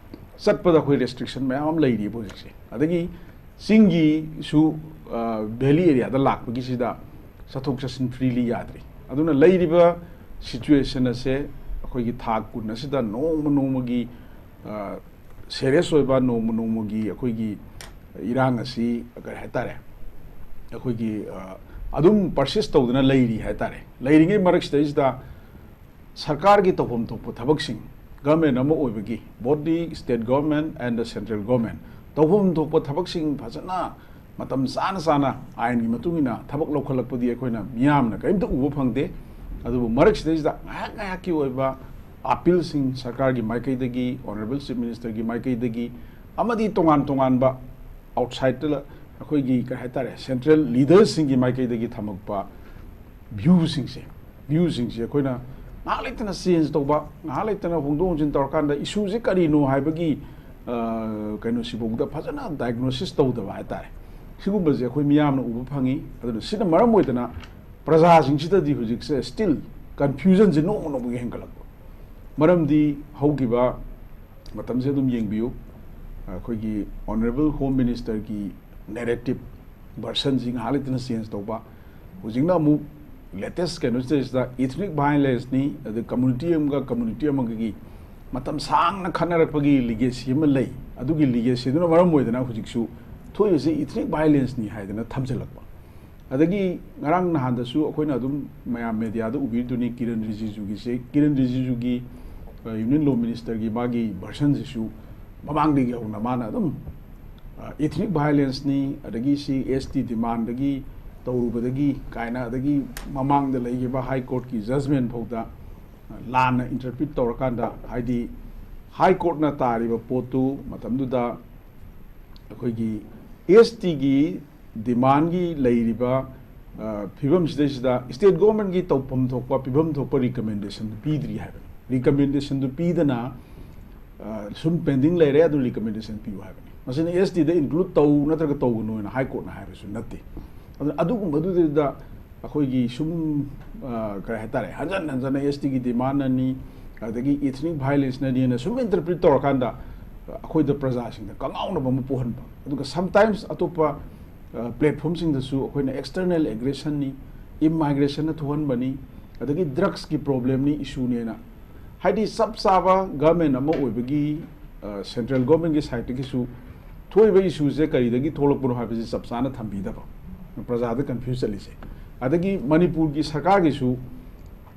ꯆꯠꯄꯗ ꯑꯩꯈꯣꯏ ꯔꯦꯁꯇ꯭ꯔꯤꯛꯁꯟ ꯃꯌꯥꯝ ꯑꯃ ꯂꯩꯔꯤꯕ ꯍꯧꯖꯤꯛꯁꯦ꯫ ꯑꯗꯒꯤ ꯆꯤꯡꯒꯤꯁꯨ, ꯚꯦꯂꯤ ꯑꯦꯔꯤꯌꯥꯗ ꯂꯥꯛꯄꯒꯤꯁꯤꯗ ꯆꯠꯊꯣꯛ ꯆꯠꯁꯤꯟ ꯐ꯭ꯔꯤꯂꯤ ꯌꯥꯗ꯭ꯔꯤ꯫ ꯑꯗꯨꯅ ꯂꯩꯔꯤꯕ ꯁꯤꯆꯨꯋꯦꯁꯟ ꯑꯁꯦ ꯑꯩꯈꯣꯏꯒꯤ ꯊꯥ ꯀꯨꯟ ꯑꯁꯤꯗ ꯅꯣꯡꯃ ꯅꯣꯡꯃꯒꯤ ꯁꯦꯔꯤꯌꯁ ꯑꯣꯏꯕ, ꯅꯣꯡꯃ ꯅꯣꯡꯃꯒꯤ ꯑꯩꯈꯣꯏꯒꯤ ꯏꯔꯥꯡ ꯑꯁꯤ ꯀꯔꯤ ꯍꯥꯏꯇꯥꯔꯦ, ꯑꯩꯈꯣꯏꯒꯤ ꯑꯗꯨꯝ ꯄꯔꯁꯤꯁ ꯇꯧꯗꯅ ꯂꯩꯔꯤ ꯍꯥꯏꯇꯥꯔꯦ꯫ ꯂꯩꯔꯤꯉꯩ ꯃꯔꯛꯁꯤꯗꯩꯁꯤꯗ ꯁꯔꯀꯥꯔꯒꯤ ꯇꯧꯐꯝ ꯊꯣꯛꯄ ꯊꯕꯛꯁꯤꯡ, ꯒꯚꯔꯟꯃꯦꯟ ꯑꯃ ꯑꯣꯏꯕꯒꯤ, both the state government and the central government, ꯇꯧꯐꯝ ꯊꯣꯛꯄ ꯊꯕꯛꯁꯤꯡ ꯐꯖꯅ ꯃꯇꯝ ꯆꯥꯅ ꯆꯥꯅ ꯑꯥꯏꯟꯒꯤ ꯃꯇꯨꯡ ꯏꯟꯅ ꯊꯕꯛ ꯂꯧꯈꯠꯂꯛꯄꯗꯤ ꯑꯩꯈꯣꯏꯅ ꯃꯤꯌꯥꯝꯅ ꯀꯔꯤꯝꯇ ꯎꯕ ꯐꯪꯗꯦ꯫ ꯑꯗꯨꯕꯨ ꯃꯔꯛꯁꯤꯗꯩꯁꯤꯗ ꯉꯥꯏꯍꯥꯛ ꯉꯥꯏꯍꯥꯛꯀꯤ ꯑꯣꯏꯕ ꯑꯥꯄꯤꯜꯁꯤꯡ ꯁꯔꯀꯥꯔꯒꯤ ꯃꯥꯏꯀꯩꯗꯒꯤ, ꯑꯣꯅꯔꯦꯕꯜ ꯆꯤꯐ ꯃꯤꯅꯤꯁꯇꯔꯒꯤ ꯃꯥꯏꯀꯩꯗꯒꯤ, ꯑꯃꯗꯤ ꯇꯣꯉꯥꯟ ꯇꯣꯉꯥꯟꯕ ꯑꯥꯎꯠꯁꯥꯏꯗꯇ ꯑꯩꯈꯣꯏꯒꯤ ꯀꯔꯤ ꯍꯥꯏꯇꯥꯔꯦ, ꯁꯦꯟꯇ꯭ꯔꯦꯜ ꯂꯤꯗꯔꯁꯤꯡꯒꯤ ꯃꯥꯏꯀꯩꯗꯒꯤ ꯊꯝꯃꯛꯄ ꯚ꯭ꯌꯨꯁꯤꯡꯁꯦ, ꯚ꯭ꯌꯨꯁꯤꯡꯁꯦ ꯑꯩꯈꯣꯏꯅ ꯉꯥꯏꯍꯥꯛ ꯂꯩꯇꯅ ꯆꯦꯟꯖ ꯇꯧꯕ, ꯉꯥꯏꯍꯥꯛ ꯂꯩꯇꯅ ꯍꯣꯡꯗꯣꯛ ꯍꯣꯡꯖꯤꯟ ꯇꯧꯔꯀꯥꯟꯗ ꯏꯁꯨꯁꯦ ꯀꯔꯤꯅꯣ ꯍꯥꯏꯕꯒꯤ, ꯑ, ꯀꯩꯅꯣꯁꯤꯐꯥꯎꯗ ꯐꯖꯅ ꯗꯥꯏꯒꯅꯣꯁꯤꯁ ꯇꯧꯗꯕ ꯍꯥꯏꯇꯥꯔꯦ꯫ ꯁꯤꯒꯨꯝꯕꯁꯦ ꯑꯩꯈꯣꯏ ꯃꯤꯌꯥꯝꯅ ꯎꯕ ꯐꯪꯉꯤ꯫ ꯑꯗꯨꯅ ꯁꯤꯅ ꯃꯔꯝ ꯑꯣꯏꯗꯅ ꯄ꯭ꯔꯖꯥꯁꯤꯡꯁꯤꯗꯗꯤ ꯍꯧꯖꯤꯛꯁꯦ still confusionꯁꯦ ꯅꯣꯡꯃ ꯅꯣꯡꯃꯒꯤ ꯍꯦꯟꯒꯠꯂꯛꯄ꯫ ꯃꯔꯝꯗꯤ ꯍꯧꯈꯤꯕ ꯃꯇꯝꯁꯦ ꯑꯗꯨꯝ ꯌꯦꯡꯕꯤꯌꯨ, ꯑꯩꯈꯣꯏꯒꯤ ꯑꯣꯅꯔꯦꯕꯜ ꯍꯣꯝ ꯃꯤꯅꯤꯁꯇꯔꯒꯤ ꯅꯦꯔꯦꯇꯤꯞ ꯚꯔꯁꯟꯁꯤ ꯉꯥꯏꯍꯥꯛ ꯂꯩꯇꯅ ꯆꯦꯟꯖ ꯇꯧꯕ꯫ ꯍꯧꯖꯤꯛꯅ ꯑꯃꯨꯛ ꯂꯦꯇꯦꯁ ꯀꯩꯅꯣꯁꯤꯗꯩꯁꯤꯗ ꯏꯊꯅꯤꯛ ꯚꯥꯏꯑꯣꯂꯦꯟꯁꯅꯤ, ꯑꯗꯩ ꯀꯝꯃꯨꯅꯤꯇꯤ ꯑꯃꯒ ꯀꯝꯃꯨꯅꯤꯇꯤ ꯑꯃꯒꯒꯤ ꯃꯇꯝ ꯁꯥꯡꯅ ꯈꯠꯅꯔꯛꯄꯒꯤ ꯂꯤꯒꯦꯁꯤ ꯑꯃ ꯂꯩ꯫ ꯑꯗꯨꯒꯤ ꯂꯤꯒꯦꯁꯤꯗꯨꯅ ꯃꯔꯝ ꯑꯣꯏꯗꯅ ꯍꯧꯖꯤꯛꯁꯨ ꯊꯣꯛꯏꯕꯁꯤ ꯏꯊꯅꯤꯛ ꯚꯥꯏꯑꯣꯂꯦꯟꯁꯅꯤ ꯍꯥꯏꯗꯅ ꯊꯝꯖꯤꯜꯂꯛꯄ꯫ ꯑꯗꯒꯤ ꯉꯔꯥꯡ ꯅꯍꯥꯟꯗꯁꯨ ꯑꯩꯈꯣꯏꯅ ꯑꯗꯨꯝ ꯃꯌꯥꯝ ꯃꯦꯗꯤꯌꯥꯗ ꯎꯕꯤꯔꯤꯗꯨꯅꯤ, ꯀꯤꯔꯟ ꯔꯤꯖꯤꯖꯨꯒꯤꯁꯦ, ꯀꯤꯔꯟ ꯔꯤꯖꯤꯖꯨꯒꯤ ꯌꯨꯅꯤꯌꯟ ꯂꯣ ꯃꯤꯅꯤꯁꯇꯔꯒꯤ ꯃꯥꯒꯤ ꯚꯔꯁꯟꯁꯤꯁꯨ ꯃꯃꯥꯡꯗꯒꯤ ꯍꯧꯅ ꯃꯥꯅ ꯑꯗꯨꯝ ꯏꯊꯅꯤꯛ ꯚꯥꯏꯑꯣꯂꯦꯟꯁꯅꯤ, ꯑꯗꯒꯤ ꯁꯤ ꯑꯦꯁ ꯇꯤ ꯗꯤꯃꯥꯟꯗꯒꯤ ꯇꯧꯔꯨꯕꯗꯒꯤ ꯀꯥꯏꯅ, ꯑꯗꯒꯤ ꯃꯃꯥꯡꯗ ꯂꯩꯈꯤꯕ ꯍꯥꯏ ꯀꯣꯔꯠꯀꯤ ꯖꯖꯃꯦꯟ ꯐꯥꯎꯗ ꯂꯥꯟꯅ ꯏꯟꯇꯔꯄ꯭ꯔꯤꯠ ꯇꯧꯔꯀꯥꯟꯗ, ꯍꯥꯏꯗꯤ ꯍꯥꯏ ꯀꯣꯔꯠꯅ ꯇꯥꯔꯤꯕ ꯄꯣꯠꯇꯨ ꯃꯇꯝꯗꯨꯗ ꯑꯩꯈꯣꯏꯒꯤ ꯑꯦꯁ ꯇꯤꯒꯤ ꯗꯤꯃꯥꯟꯒꯤ ꯂꯩꯔꯤꯕ ꯐꯤꯕꯝꯁꯤꯗꯩꯁꯤꯗ ꯁ꯭ꯇꯦꯠ ꯒꯣꯔꯃꯦꯟꯒꯤ ꯇꯧꯐꯝ ꯊꯣꯛꯄ, ꯄꯤꯐꯝ ꯊꯣꯛꯄ ꯔꯤꯀꯃꯦꯟꯗꯦꯁꯟ ꯄꯤꯗ꯭ꯔꯤ ꯍꯥꯏꯕꯅꯤ꯫ ꯔꯤꯀꯃꯦꯟꯗꯦꯁꯟꯗꯨ ꯄꯤꯗꯅ ꯁꯨꯝ ꯄꯦꯟꯗꯤꯡ ꯂꯩꯔꯦ, ꯑꯗꯨ ꯔꯤꯀꯃꯦꯟꯗꯦꯁꯟ ꯄꯤꯌꯨ ꯍꯥꯏꯕꯅꯤ꯫ ꯃꯁꯤꯅ ꯑꯦꯁ ꯇꯤꯗ ꯏꯟꯀ꯭ꯂꯨꯗ ꯇꯧ ꯅꯠꯇ꯭ꯔꯒ ꯇꯧꯒꯅꯨ ꯍꯥꯏꯅ ꯍꯥꯏ ꯀꯣꯔꯠꯅ ꯍꯥꯏꯕꯁꯨ ꯅꯠꯇꯦ꯫ ꯑꯗꯨꯅ ꯑꯗꯨꯒꯨꯝꯕꯗꯨꯗ ꯑꯩꯈꯣꯏꯒꯤ ꯁꯨꯝ ꯀꯔꯤ ꯍꯥꯏꯇꯥꯔꯦ, ꯍꯟꯖꯟ ꯍꯟꯖꯟꯅ ꯑꯦꯁ ꯇꯤꯒꯤ ꯗꯤꯃꯥꯟꯅꯅꯤ, ꯑꯗꯒꯤ ꯏꯊꯅꯤꯛ ꯚꯥꯏꯑꯣꯂꯦꯟꯁꯅꯅꯤꯅ ꯁꯨꯝ ꯏꯟꯇꯔꯄ꯭ꯔꯤꯠ ꯇꯧꯔꯀꯥꯟꯗ ꯑꯩꯈꯣꯏꯗ ꯄ꯭ꯔꯖꯥꯁꯤꯡꯗ ꯀꯉꯥꯎꯅꯕ ꯑꯃ ꯄꯣꯛꯍꯟꯕ꯫ ꯑꯗꯨꯒ ꯁꯝꯇꯥꯏꯝꯁ ꯑꯇꯣꯞꯄ ꯄ꯭ꯂꯦꯠꯐꯣꯝꯁꯤꯡꯗꯁꯨ ꯑꯩꯈꯣꯏꯅ ꯑꯦꯛꯁꯇꯔꯅꯦꯜ ꯑꯦꯒ꯭ꯔꯦꯁꯟꯅꯤ, ꯏꯃꯥꯏꯒ꯭ꯔꯦꯁꯟꯅ ꯊꯣꯛꯍꯟꯕꯅꯤ, ꯑꯗꯒꯤ ꯗ꯭ꯔꯛꯁꯀꯤ ꯄ꯭ꯔꯣꯕ꯭ꯂꯦꯝꯅꯤ, ꯏꯁꯨꯅꯦꯅ, ꯍꯥꯏꯗꯤ ꯆꯞ ꯆꯥꯕ ꯒꯚꯔꯟꯃꯦꯟ ꯑꯃ ꯑꯣꯏꯕꯒꯤ ꯁꯦꯟꯇ꯭ꯔꯦꯜ ꯒꯚꯔꯟꯃꯦꯟꯒꯤ ꯁꯥꯏꯠꯇꯒꯤꯁꯨ ꯊꯣꯛꯏꯕ ꯏꯁꯨꯁꯦ ꯀꯔꯤꯗꯒꯤ ꯊꯣꯛꯂꯛꯄꯅꯣ ꯍꯥꯏꯕꯁꯤ ꯆꯞ ꯆꯥꯅ ꯊꯝꯕꯤꯗꯕ, ꯄ꯭ꯔꯖꯥꯗ ꯀꯟꯐ꯭ꯌꯨꯁ ꯆꯠꯂꯤꯁꯦ꯫ ꯑꯗꯒꯤ ꯃꯅꯤꯄꯨꯔꯒꯤ ꯁꯔꯀꯥꯔꯒꯤꯁꯨ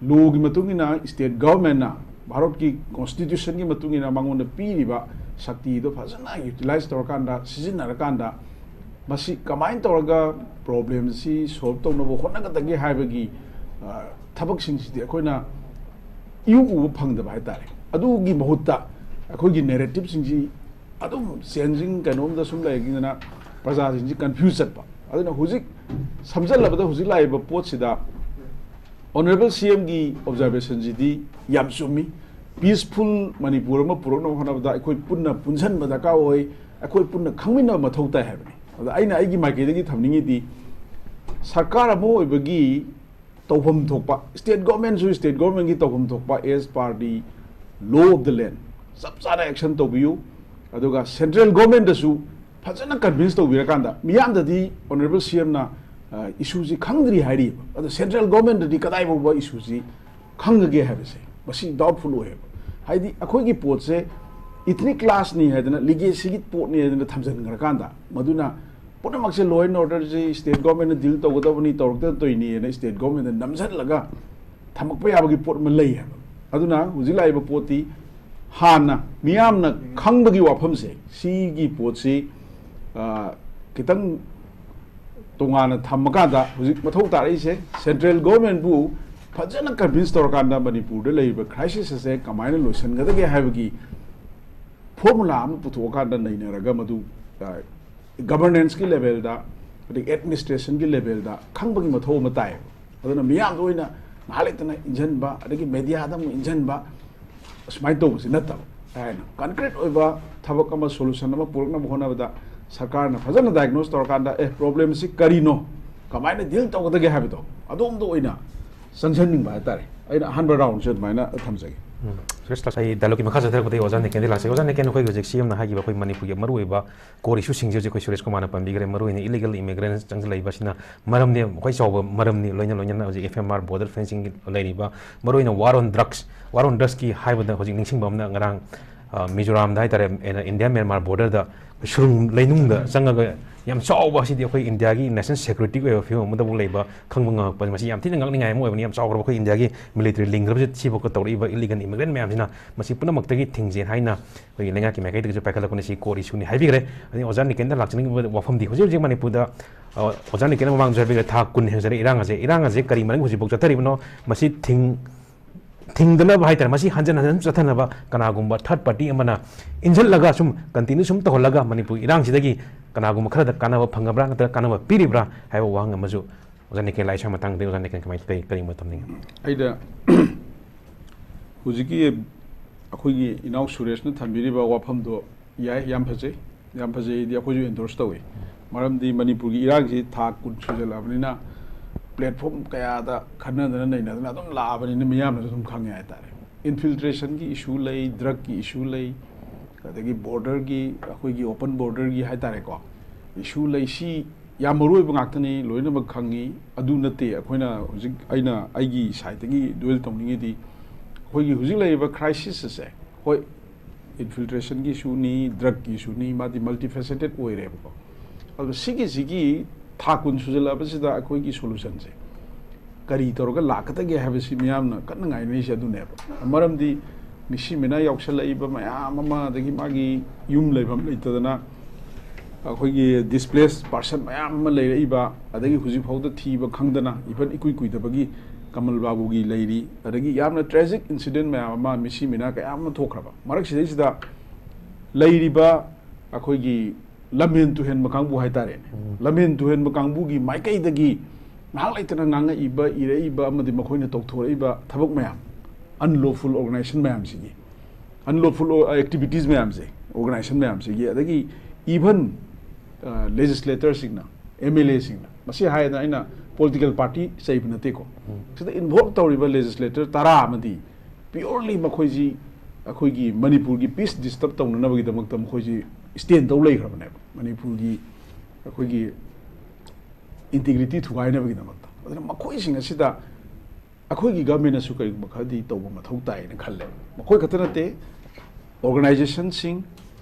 ꯂꯣꯒꯤ ꯃꯇꯨꯡ ꯏꯟꯅ ꯁ꯭ꯇꯦꯠ ꯒꯚꯔꯟꯃꯦꯟꯅ ꯚꯥꯔꯠꯀꯤ ꯀꯣꯟꯁꯇꯤꯇ꯭ꯌꯨꯁꯟꯒꯤ ꯃꯇꯨꯡ ꯏꯟꯅ ꯃꯉꯣꯟꯗ ꯄꯤꯔꯤꯕ ꯁꯛꯇꯤꯗꯣ ꯐꯖꯅ ꯌꯨꯇꯤꯂꯥꯏꯁ ꯇꯧꯔꯀꯥꯟꯗ, ꯁꯤꯖꯤꯟꯅꯔꯀꯥꯟꯗ ꯃꯁꯤ ꯀꯃꯥꯏꯅ ꯇꯧꯔꯒ ꯄ꯭ꯔꯣꯕ꯭ꯂꯦꯝꯁꯤ ꯁꯣꯜꯕ ꯇꯧꯅꯕ ꯍꯣꯠꯅꯒꯗꯒꯦ ꯍꯥꯏꯕꯒꯤ ꯊꯕꯛꯁꯤꯡꯁꯤꯗꯤ ꯑꯩꯈꯣꯏꯅ ꯏꯎ ꯎꯕ ꯐꯪꯗꯕ ꯍꯥꯏꯇꯥꯔꯦ꯫ ꯑꯗꯨꯒꯤ ꯃꯍꯨꯠꯇ ꯑꯩꯈꯣꯏꯒꯤ ꯅꯦꯔꯦꯇꯤꯞꯁꯤꯡꯁꯤ ꯑꯗꯨꯝ ꯆꯦꯟꯖꯤꯡ ꯀꯩꯅꯣꯝꯗ ꯁꯨꯝ ꯂꯩꯈꯤꯗꯅ ꯄ꯭ꯔꯖꯥꯁꯤꯡꯁꯤ ꯀꯟꯐ꯭ꯌꯨꯁ ꯆꯠꯄ꯫ ꯑꯗꯨꯅ ꯍꯧꯖꯤꯛ ꯁꯝꯖꯜꯂꯕꯗ ꯍꯧꯖꯤꯛ ꯂꯥꯛꯏꯕ ꯄꯣꯠꯁꯤꯗ ꯑꯣꯅꯔꯦꯕꯜ ꯁꯤ ꯑꯦꯝꯒꯤ ꯑꯣꯕꯖꯥꯔꯕꯦꯁꯟꯁꯤꯗꯤ ꯌꯥꯝ ꯆꯨꯝꯃꯤ꯫ ꯄꯤꯁꯐꯨꯜ ꯃꯅꯤꯄꯨꯔ ꯑꯃ ꯄꯨꯔꯛꯅꯕ ꯍꯣꯠꯅꯕꯗ ꯑꯩꯈꯣꯏ ꯄꯨꯟꯅ ꯄꯨꯟꯁꯤꯟꯕ ꯗꯔꯀꯥꯔ ꯑꯣꯏ, ꯑꯩꯈꯣꯏ ꯄꯨꯟꯅ ꯈꯪꯃꯤꯟꯅꯕ ꯃꯊꯧ ꯇꯥꯏ ꯍꯥꯏꯕꯅꯤ꯫ ꯑꯗ ꯑꯩꯅ ꯑꯩꯒꯤ ꯃꯥꯏꯀꯩꯗꯒꯤ ꯊꯝꯅꯤꯡꯉꯤꯗꯤ, ꯁꯔꯀꯥꯔ ꯑꯃ ꯑꯣꯏꯕꯒꯤ ꯇꯧꯐꯝ ꯊꯣꯛꯄ, ꯁ꯭ꯇꯦꯠ ꯒꯣꯔꯃꯦꯟꯁꯨ ꯁ꯭ꯇꯦꯠ ꯒꯣꯔꯃꯦꯟꯒꯤ ꯇꯧꯐꯝ ꯊꯣꯛꯄ as per the law of the land ꯆꯞ ꯆꯥꯅ ꯑꯦꯛꯁꯟ ꯇꯧꯕꯤꯌꯨ꯫ ꯑꯗꯨꯒ ꯁꯦꯟꯇ꯭ꯔꯦꯜ ꯒꯣꯔꯃꯦꯟꯗꯁꯨ ꯐꯖꯅ ꯀꯟꯚꯤꯟꯁ ꯇꯧꯕꯤꯔꯀꯥꯟꯗ, ꯃꯤꯌꯥꯝꯗꯗꯤ ꯑꯣꯅꯔꯦꯕꯜ ꯁꯤ ꯑꯦꯝꯅ ꯏꯁꯨꯁꯤ ꯈꯪꯗ꯭ꯔꯤ ꯍꯥꯏꯔꯤꯕ, ꯑꯗꯣ ꯁꯦꯟꯇ꯭ꯔꯦꯜ ꯒꯣꯔꯃꯦꯟꯗꯗꯤ ꯀꯗꯥꯏ ꯐꯥꯎꯕ ꯏꯁꯨꯁꯤ ꯈꯪꯒꯒꯦ ꯍꯥꯏꯕꯁꯦ ꯃꯁꯤ ꯗꯥꯎꯠꯐꯨꯜ ꯑꯣꯏꯌꯦꯕ꯫ ꯍꯥꯏꯗꯤ ꯑꯩꯈꯣꯏꯒꯤ ꯄꯣꯠꯁꯦ ꯏꯊꯅꯤꯛ ꯀ꯭ꯂꯥꯁꯅꯤ ꯍꯥꯏꯗꯅ, ꯂꯤꯒꯦꯁꯤꯒꯤ ꯄꯣꯠꯅꯤ ꯍꯥꯏꯗꯅ ꯊꯝꯖꯤꯟꯈ꯭ꯔꯀꯥꯟꯗ, ꯃꯗꯨꯅ ꯄꯨꯝꯅꯃꯛꯁꯦ law and orderꯁꯤ ꯁ꯭ꯇꯦꯠ ꯒꯣꯔꯃꯦꯟꯅ ꯗꯤꯜ ꯇꯧꯒꯗꯕꯅꯤ, ꯇꯧꯔꯛꯇꯅ ꯇꯧꯔꯤꯅꯤꯅ ꯁ꯭ꯇꯦꯠ ꯒꯣꯔꯃꯦꯟꯗ ꯅꯝꯁꯤꯜꯂꯒ ꯊꯝꯃꯛꯄ ꯌꯥꯕꯒꯤ ꯄꯣꯠ ꯑꯃ ꯂꯩ ꯍꯥꯏꯕ꯫ ꯑꯗꯨꯅ ꯍꯧꯖꯤꯛ ꯂꯥꯛꯏꯕ ꯄꯣꯠꯇꯤ ꯍꯥꯟꯅ ꯃꯤꯌꯥꯝꯅ ꯈꯪꯕꯒꯤ ꯋꯥꯐꯝꯁꯦ, ꯁꯤꯒꯤ ꯄꯣꯠꯁꯤ, ꯑ, ꯈꯤꯇꯪ ꯇꯣꯉꯥꯟꯅ ꯊꯝꯃꯀꯥꯟꯗ, ꯍꯧꯖꯤꯛ ꯃꯊꯧ ꯇꯥꯔꯛꯏꯁꯦ ꯁꯦꯟꯇ꯭ꯔꯦꯜ ꯒꯣꯔꯃꯦꯟꯕꯨ ꯐꯖꯅ ꯀꯟꯚꯤꯟꯁ ꯇꯧꯔꯀꯥꯟꯗ ꯃꯅꯤꯄꯨꯔꯗ ꯂꯩꯔꯤꯕ ꯈ꯭ꯔꯥꯏꯁꯤꯁ ꯑꯁꯦ ꯀꯃꯥꯏꯅ ꯂꯣꯏꯁꯤꯟꯒꯗꯒꯦ ꯍꯥꯏꯕꯒꯤ ꯐꯣꯔꯃꯨꯂꯥ ꯑꯃ ꯄꯨꯊꯣꯛꯑꯀꯥꯟꯗ ꯅꯩꯅꯔꯒ ꯃꯗꯨ, ꯑ, ꯒꯕꯔꯅꯦꯟꯁꯀꯤ ꯂꯦꯚꯦꯜꯗ, ꯑꯗꯒꯤ ꯑꯦꯗꯃꯤꯅꯤꯁꯇ꯭ꯔꯦꯁꯟꯒꯤ ꯂꯦꯚꯦꯜꯗ ꯈꯪꯕꯒꯤ ꯃꯊꯧ ꯑꯃ ꯇꯥꯏꯌꯦꯕ꯫ ꯑꯗꯨꯅ ꯃꯤꯌꯥꯝꯗ ꯑꯣꯏꯅ ꯉꯥꯏꯍꯥꯛ ꯂꯩꯇꯅ ꯏꯟꯖꯟꯕ, ꯑꯗꯒꯤ ꯃꯦꯗꯤꯌꯥꯗ ꯑꯃꯨꯛ ꯏꯟꯖꯟꯕ, ꯑꯁꯨꯃꯥꯏꯅ ꯇꯧꯕꯁꯤ ꯅꯠꯇꯕ, ꯍꯥꯏꯅ ꯀꯟꯀ꯭ꯔꯤꯠ ꯑꯣꯏꯕ ꯊꯕꯛ ꯑꯃ, ꯁꯣꯂꯨꯁꯟ ꯑꯃ ꯄꯨꯔꯛꯅꯕ ꯍꯣꯠꯅꯕꯗ ꯁꯔꯀꯥꯔꯅ ꯐꯖꯅ ꯗꯥꯏꯒꯅꯣꯁ ꯇꯧꯔꯀꯥꯟꯗ, ꯑꯦ, ꯄ꯭ꯔꯣꯕ꯭ꯂꯦꯝꯁꯤ ꯀꯔꯤꯅꯣ, ꯀꯃꯥꯏꯅ ꯗꯤꯜ ꯇꯧꯒꯗꯒꯦ ꯍꯥꯏꯕꯗꯣ ꯑꯗꯣꯝꯗ ꯑꯣꯏꯅ ꯆꯪꯁꯤꯟꯅꯤꯡꯕ ꯍꯥꯏꯇꯥꯔꯦ꯫ ꯑꯩꯅ ꯑꯍꯥꯟꯕ ꯔꯥꯎꯟꯁꯦ ꯑꯗꯨꯃꯥꯏꯅ ꯊꯝꯖꯒꯦ꯫ ꯎꯝ꯫ ꯁꯨꯔꯦꯁ ꯂꯥꯛ-, ꯑꯩ ꯗꯥꯏꯂꯣꯒꯀꯤ ꯃꯈꯥ ꯆꯠꯊꯔꯛꯄꯗꯒꯤ ꯑꯣꯖꯥ ꯅꯤꯀꯦꯟꯗꯤ ꯂꯥꯛꯆꯒꯦ꯫ ꯑꯣꯖꯥ ꯅꯤꯀꯦꯟ, ꯑꯩꯈꯣꯏꯒꯤ ꯍꯧꯖꯤꯛ ꯁꯤ ꯑꯦꯝꯅ ꯍꯥꯏꯈꯤꯕ ꯑꯩꯈꯣꯏ ꯃꯅꯤꯄꯨꯔꯒꯤ ꯃꯔꯨꯑꯣꯏꯕ ꯀꯣꯔ ꯏꯁꯨꯁꯤꯡꯁꯦ ꯍꯧꯖꯤꯛ ꯑꯩꯈꯣꯏ ꯁꯨꯔꯦꯁ ꯀꯨꯃꯥꯔꯅ ꯄꯟꯕꯤꯈ꯭ꯔꯦ꯫ ꯃꯔꯨꯑꯣꯏꯅ ꯏꯂꯤꯒꯦꯜ ꯏꯃꯤꯒ꯭ꯔꯦꯟ ꯆꯪꯁꯤꯜꯂꯛꯏꯕꯁꯤꯅ ꯃꯔꯝꯅꯤ, ꯈ꯭ꯋꯥꯏ ꯆꯥꯎꯕ ꯃꯔꯝꯅꯤ꯫ ꯂꯣꯏꯅ ꯂꯣꯏꯅꯅ ꯍꯧꯖꯤꯛ F M R, border fencing ꯂꯩꯔꯤꯕ, ꯃꯔꯨꯑꯣꯏꯅ ꯋꯥꯔ ꯑꯣꯟ ꯗ꯭ꯔꯛꯁ, ꯋꯥꯔ ꯑꯣꯟ ꯗ꯭ꯔꯛꯁꯀꯤ ꯍꯥꯏꯕꯗ ꯍꯧꯖꯤꯛ ꯅꯤꯡꯁꯤꯡꯕ ꯑꯃꯅ ꯉꯔꯥꯡ, ꯑ, ꯃꯤꯖꯣꯔꯥꯝꯗ ꯍꯥꯏꯇꯥꯔꯦ, ꯑꯩꯅ ꯏꯟꯗꯤꯌꯥ ꯃ꯭ꯌꯥꯟꯃꯥꯔ ꯕꯣꯔꯗꯔꯗ ꯁꯨꯔꯨꯡ ꯂꯩꯅꯨꯡꯗ ꯆꯪꯉꯒ ꯌꯥꯝ ꯆꯥꯎꯕ, ꯑꯁꯤꯗꯤ ꯑꯩꯈꯣꯏ ꯏꯟꯗꯤꯌꯥꯒꯤ ꯅꯦꯁꯅꯦꯜ ꯁꯦꯀ꯭ꯌꯨꯔꯤꯇꯤꯒꯤ ꯑꯣꯏꯕ ꯐꯤꯕꯝ ꯑꯃꯗꯕꯨ ꯂꯩꯕ ꯈꯪꯕ ꯉꯝꯃꯛꯄ, ꯃꯁꯤ ꯌꯥꯝ ꯊꯤꯅ ꯉꯛꯅꯤꯡꯉꯥꯏ ꯑꯃ ꯑꯣꯏꯕꯅꯤ꯫ ꯌꯥꯝ ꯆꯥꯎꯈ꯭ꯔꯕ ꯑꯩꯈꯣꯏ ꯏꯟꯗꯤꯌꯥꯒꯤ ꯃꯤꯂꯤꯇꯔꯤ ꯂꯤꯡꯈ꯭ꯔꯕꯁꯤ ꯁꯤꯐꯥꯎꯗ ꯇꯧꯔꯛꯏꯕ ꯏꯂꯤꯒꯦꯜ ꯏꯃꯤꯒ꯭ꯔꯦꯟ ꯃꯌꯥꯝꯁꯤꯅ ꯃꯁꯤ ꯄꯨꯝꯅꯃꯛꯇꯒꯤ ꯊꯤꯡꯖꯦꯟ ꯍꯥꯏꯅ ꯑꯩꯈꯣꯏꯒꯤ ꯂꯩꯉꯥꯛꯀꯤ ꯃꯥꯏꯀꯩꯗꯒꯤꯁꯨ ꯄꯥꯏꯈꯠꯂꯛꯄꯅ ꯁꯤ ꯀꯣꯔ ꯏꯁꯨꯅꯤ ꯍꯥꯏꯕꯤꯈ꯭ꯔꯦ꯫ ꯑꯗꯩ ꯑꯣꯖꯥ ꯅꯤꯀꯦꯟꯗ ꯂꯥꯛꯆꯅꯤꯡꯕ ꯋꯥꯐꯝꯗꯤ ꯍꯧꯖꯤꯛ ꯍꯧꯖꯤꯛ ꯃꯅꯤꯄꯨꯔꯗ, ꯑ, ꯑꯣꯖꯥ ꯅꯤꯀꯦꯟꯅ ꯃꯃꯥꯡꯗꯁꯨ ꯍꯥꯏꯕꯤꯈ꯭ꯔꯦ, ꯊꯥ ꯀꯨꯟ ꯍꯦꯟꯖꯔꯦ ꯏꯔꯥꯡ ꯑꯁꯦ꯫ ꯏꯔꯥꯡ ꯑꯁꯦ ꯀꯔꯤ ꯃꯔꯝꯒꯤ ꯍꯧꯖꯤꯛꯐꯥꯎ ꯆꯠꯊꯔꯤꯕꯅꯣ? ꯃꯁꯤ ꯊꯤꯡ-, ꯊꯤꯡꯗꯅꯕ ꯍꯥꯏꯇꯥꯔꯦ, ꯃꯁꯤ ꯍꯟꯖꯤꯟ ꯍꯟꯖꯤꯟ ꯆꯠꯊꯅꯕ ꯀꯅꯥꯒꯨꯝꯕ ꯊꯥꯔꯠ ꯄꯥꯔꯇꯤ ꯑꯃꯅ ꯏꯟꯁꯤꯜꯂꯒ ꯁꯨꯝ ꯀꯟꯇꯤꯅ꯭ꯌꯨ ꯁꯨꯝ ꯇꯧꯍꯜꯂꯒ ꯃꯅꯤꯄꯨꯔ ꯏꯔꯥꯡꯁꯤꯗꯒꯤ ꯀꯅꯥꯒꯨꯝꯕ ꯈꯔꯗ ꯀꯥꯟꯅꯕ ꯐꯪꯉꯕ꯭ꯔꯥ ꯅꯠꯇ꯭ꯔꯒ ꯀꯥꯟꯅꯕ ꯄꯤꯔꯤꯕ꯭ꯔꯥ ꯍꯥꯏꯕ ꯋꯥꯍꯪ ꯑꯃꯁꯨ ꯑꯣꯖꯥ ꯅꯤꯀꯦꯟ ꯂꯥꯛꯏ꯫ ꯁ꯭ꯋꯥꯏ ꯃꯇꯥꯡꯗꯗꯤ ꯑꯣꯖꯥ ꯅꯤꯀꯦꯟ ꯀꯃꯥꯏꯅ, ꯀꯔꯤ, ꯀꯔꯤ ꯃꯣꯠ ꯊꯝꯅꯤꯡꯉꯤ? ꯑꯩꯅ ꯍꯧꯖꯤꯛꯀꯤ ꯑꯩꯈꯣꯏꯒꯤ ꯏꯅꯥꯎ ꯁꯨꯔꯦꯁꯅ ꯊꯝꯕꯤꯔꯤꯕ ꯋꯥꯐꯝꯗꯣ ꯌꯥꯏ, ꯌꯥꯝ ꯐꯖꯩ, ꯌꯥꯝ ꯐꯖꯩ ꯍꯥꯏꯗꯤ ꯑꯩꯈꯣꯏꯁꯨ ꯑꯦꯟꯗꯣꯔꯁ ꯇꯧꯏ꯫ ꯃꯔꯝꯗꯤ ꯃꯅꯤꯄꯨꯔꯒꯤ ꯏꯔꯥꯡꯁꯤ ꯊꯥ ꯀꯨꯟ ꯁꯨꯖꯜꯂꯛꯑꯕꯅꯤꯅ ꯄ꯭ꯂꯦꯠꯐꯣꯔꯝ ꯀꯌꯥꯗ ꯈꯟꯅꯗꯅ ꯅꯩꯅꯗꯅ ꯑꯗꯨꯝ ꯂꯥꯛꯑꯕꯅꯤꯅ ꯃꯤꯌꯥꯝꯅꯁꯨ ꯑꯗꯨꯝ ꯈꯪꯉꯦ ꯍꯥꯏꯇꯥꯔꯦ꯫ ꯏꯟꯐꯤꯜꯇ꯭ꯔꯦꯁꯟꯒꯤ ꯏꯁꯨ ꯂꯩ, ꯗ꯭ꯔꯛꯀꯤ ꯏꯁꯨ ꯂꯩ, ꯑꯗꯒꯤ ꯕꯣꯔꯗꯔꯒꯤ, ꯑꯩꯈꯣꯏꯒꯤ ꯑꯣꯄꯟ ꯕꯣꯔꯗꯔꯒꯤ ꯍꯥꯏꯇꯥꯔꯦꯀꯣ, ꯏꯁꯨ ꯂꯩ꯫ ꯁꯤ ꯌꯥꯝ ꯃꯔꯨ ꯑꯣꯏꯕ ꯉꯥꯛꯇꯅꯤ, ꯂꯣꯏꯅꯃꯛ ꯈꯪꯉꯤ꯫ ꯑꯗꯨ ꯅꯠꯇꯦ ꯑꯩꯈꯣꯏꯅ ꯍꯧꯖꯤꯛ, ꯑꯩꯅ ꯑꯩꯒꯤ ꯁꯥꯏꯠꯇꯒꯤ ꯗ꯭ꯋꯦꯜ ꯇꯧꯅꯤꯡꯉꯤꯗꯤ, ꯑꯩꯈꯣꯏꯒꯤ ꯍꯧꯖꯤꯛ ꯂꯩꯔꯤꯕ ꯈ꯭ꯔꯥꯏꯁꯤꯁ ꯑꯁꯦ, ꯍꯣꯏ, ꯏꯟꯐꯤꯜꯇ꯭ꯔꯦꯁꯟꯒꯤ ꯏꯁꯨꯅꯤ, ꯗ꯭ꯔꯛꯀꯤ ꯏꯁꯨꯅꯤ, ꯃꯥꯗꯤ ꯃꯜꯇꯤꯐꯦꯁꯦꯇꯦꯠ ꯑꯣꯏꯔꯦꯕꯀꯣ꯫ ꯑꯗꯣ ꯁꯤꯒꯤꯁꯤꯒꯤ ꯊꯥ ꯀꯨꯟ ꯁꯨꯖꯜꯂꯛꯑꯕꯁꯤꯗ ꯑꯩꯈꯣꯏꯒꯤ ꯁꯣꯂꯨꯁꯟꯁꯦ ꯀꯔꯤ ꯇꯧꯔꯒ ꯂꯥꯛꯀꯗꯒꯦ ꯍꯥꯏꯕꯁꯤ ꯃꯤꯌꯥꯝꯅ ꯀꯟꯅ ꯉꯥꯏꯅꯔꯤꯁꯦ ꯑꯗꯨꯅꯦꯕ꯫ ꯃꯔꯝꯗꯤ ꯃꯤꯁꯤ ꯃꯤꯅꯥ ꯌꯥꯎꯁꯜꯂꯛꯏꯕ ꯃꯌꯥꯝ ꯑꯃ, ꯑꯗꯒꯤ ꯃꯥꯒꯤ ꯌꯨꯝ ꯂꯩꯐꯝ ꯂꯩꯇꯗꯅ ꯑꯩꯈꯣꯏꯒꯤ displaced person ꯃꯌꯥꯝ ꯑꯃ ꯂꯩꯔꯛꯏꯕ, ꯑꯗꯒꯤ ꯍꯧꯖꯤꯛ ꯐꯥꯎꯗ ꯊꯤꯕ ꯈꯪꯗꯅ even ꯏꯀꯨꯏ ꯀꯨꯏꯗꯕꯒꯤ ꯀꯃꯜ ꯕꯥꯕꯨꯒꯤ ꯂꯩꯔꯤ, ꯑꯗꯒꯤ ꯌꯥꯝꯅ tragic incident ꯃꯌꯥꯝ ꯑꯃ, ꯃꯤꯁꯤ ꯃꯤꯅꯥ ꯀꯌꯥ ꯑꯃ ꯊꯣꯛꯈ꯭ꯔꯕ ꯃꯔꯛꯁꯤꯗꯩꯁꯤꯗ ꯂꯩꯔꯤꯕ ꯑꯩꯈꯣꯏꯒꯤ ꯂꯝꯍꯦꯟ ꯇꯨꯍꯦꯟꯕ ꯀꯥꯡꯕꯨ ꯍꯥꯏꯇꯥꯔꯦꯅꯦ, ꯎꯝ꯫ ꯂꯝꯍꯦꯟ ꯇꯨꯍꯦꯟꯕ ꯀꯥꯡꯕꯨꯒꯤ ꯃꯥꯏꯀꯩꯗꯒꯤ ꯉꯥꯏꯍꯥꯛ ꯂꯩꯇꯅ ꯉꯥꯡꯉꯛꯏꯕ, ꯏꯔꯛꯏꯕ ꯑꯃꯗꯤ ꯃꯈꯣꯏꯅ ꯇꯧꯊꯣꯔꯛꯏꯕ ꯊꯕꯛ ꯃꯌꯥꯝ, unlawful organization ꯃꯌꯥꯝꯁꯤꯒꯤ, unlawful activities ꯃꯌꯥꯝꯁꯦ, organization ꯃꯌꯥꯝꯁꯤꯒꯤ, ꯑꯗꯒꯤ even legislatorꯁꯤꯡꯅ, MLAꯁꯤꯡꯅ, ꯃꯁꯤ ꯍꯥꯏꯗꯅ ꯑꯩꯅ political party ꯆꯩꯕ ꯅꯠꯇꯦꯀꯣ, ꯎꯝ꯫ ꯁꯤꯗ involve ꯇꯧꯔꯤꯕ legislator ꯇꯔꯥ ꯑꯃꯗꯤ purely ꯃꯈꯣꯏꯁꯤ ꯑꯩꯈꯣꯏꯒꯤ ꯃꯅꯤꯄꯨꯔꯒꯤ peace disturb ꯇꯧꯅꯅꯕꯒꯤꯗꯃꯛꯇ ꯃꯈꯣꯏꯁꯤ stand ꯇꯧ ꯂꯩꯈ꯭ꯔꯕꯅꯦꯕ, ꯃꯅꯤꯄꯨꯔꯒꯤ ꯑꯩꯈꯣꯏꯒꯤ integrity ꯊꯨꯒꯥꯏꯅꯕꯒꯤꯗꯃꯛꯇ꯫ ꯑꯗꯨꯅ ꯃꯈꯣꯏꯁꯤꯡ ꯑꯁꯤꯗ ꯑꯩꯈꯣꯏꯒꯤ governmentꯅꯁꯨ ꯀꯔꯤꯒꯨꯝꯕ ꯈꯔꯗꯤ ꯇꯧꯕ ꯃꯊꯧ ꯇꯥꯏꯅ ꯈꯜꯂꯦ꯫ ꯃꯈꯣꯏ ꯈꯛꯇ ꯅꯠꯇꯦ, organizationꯁꯤꯡ,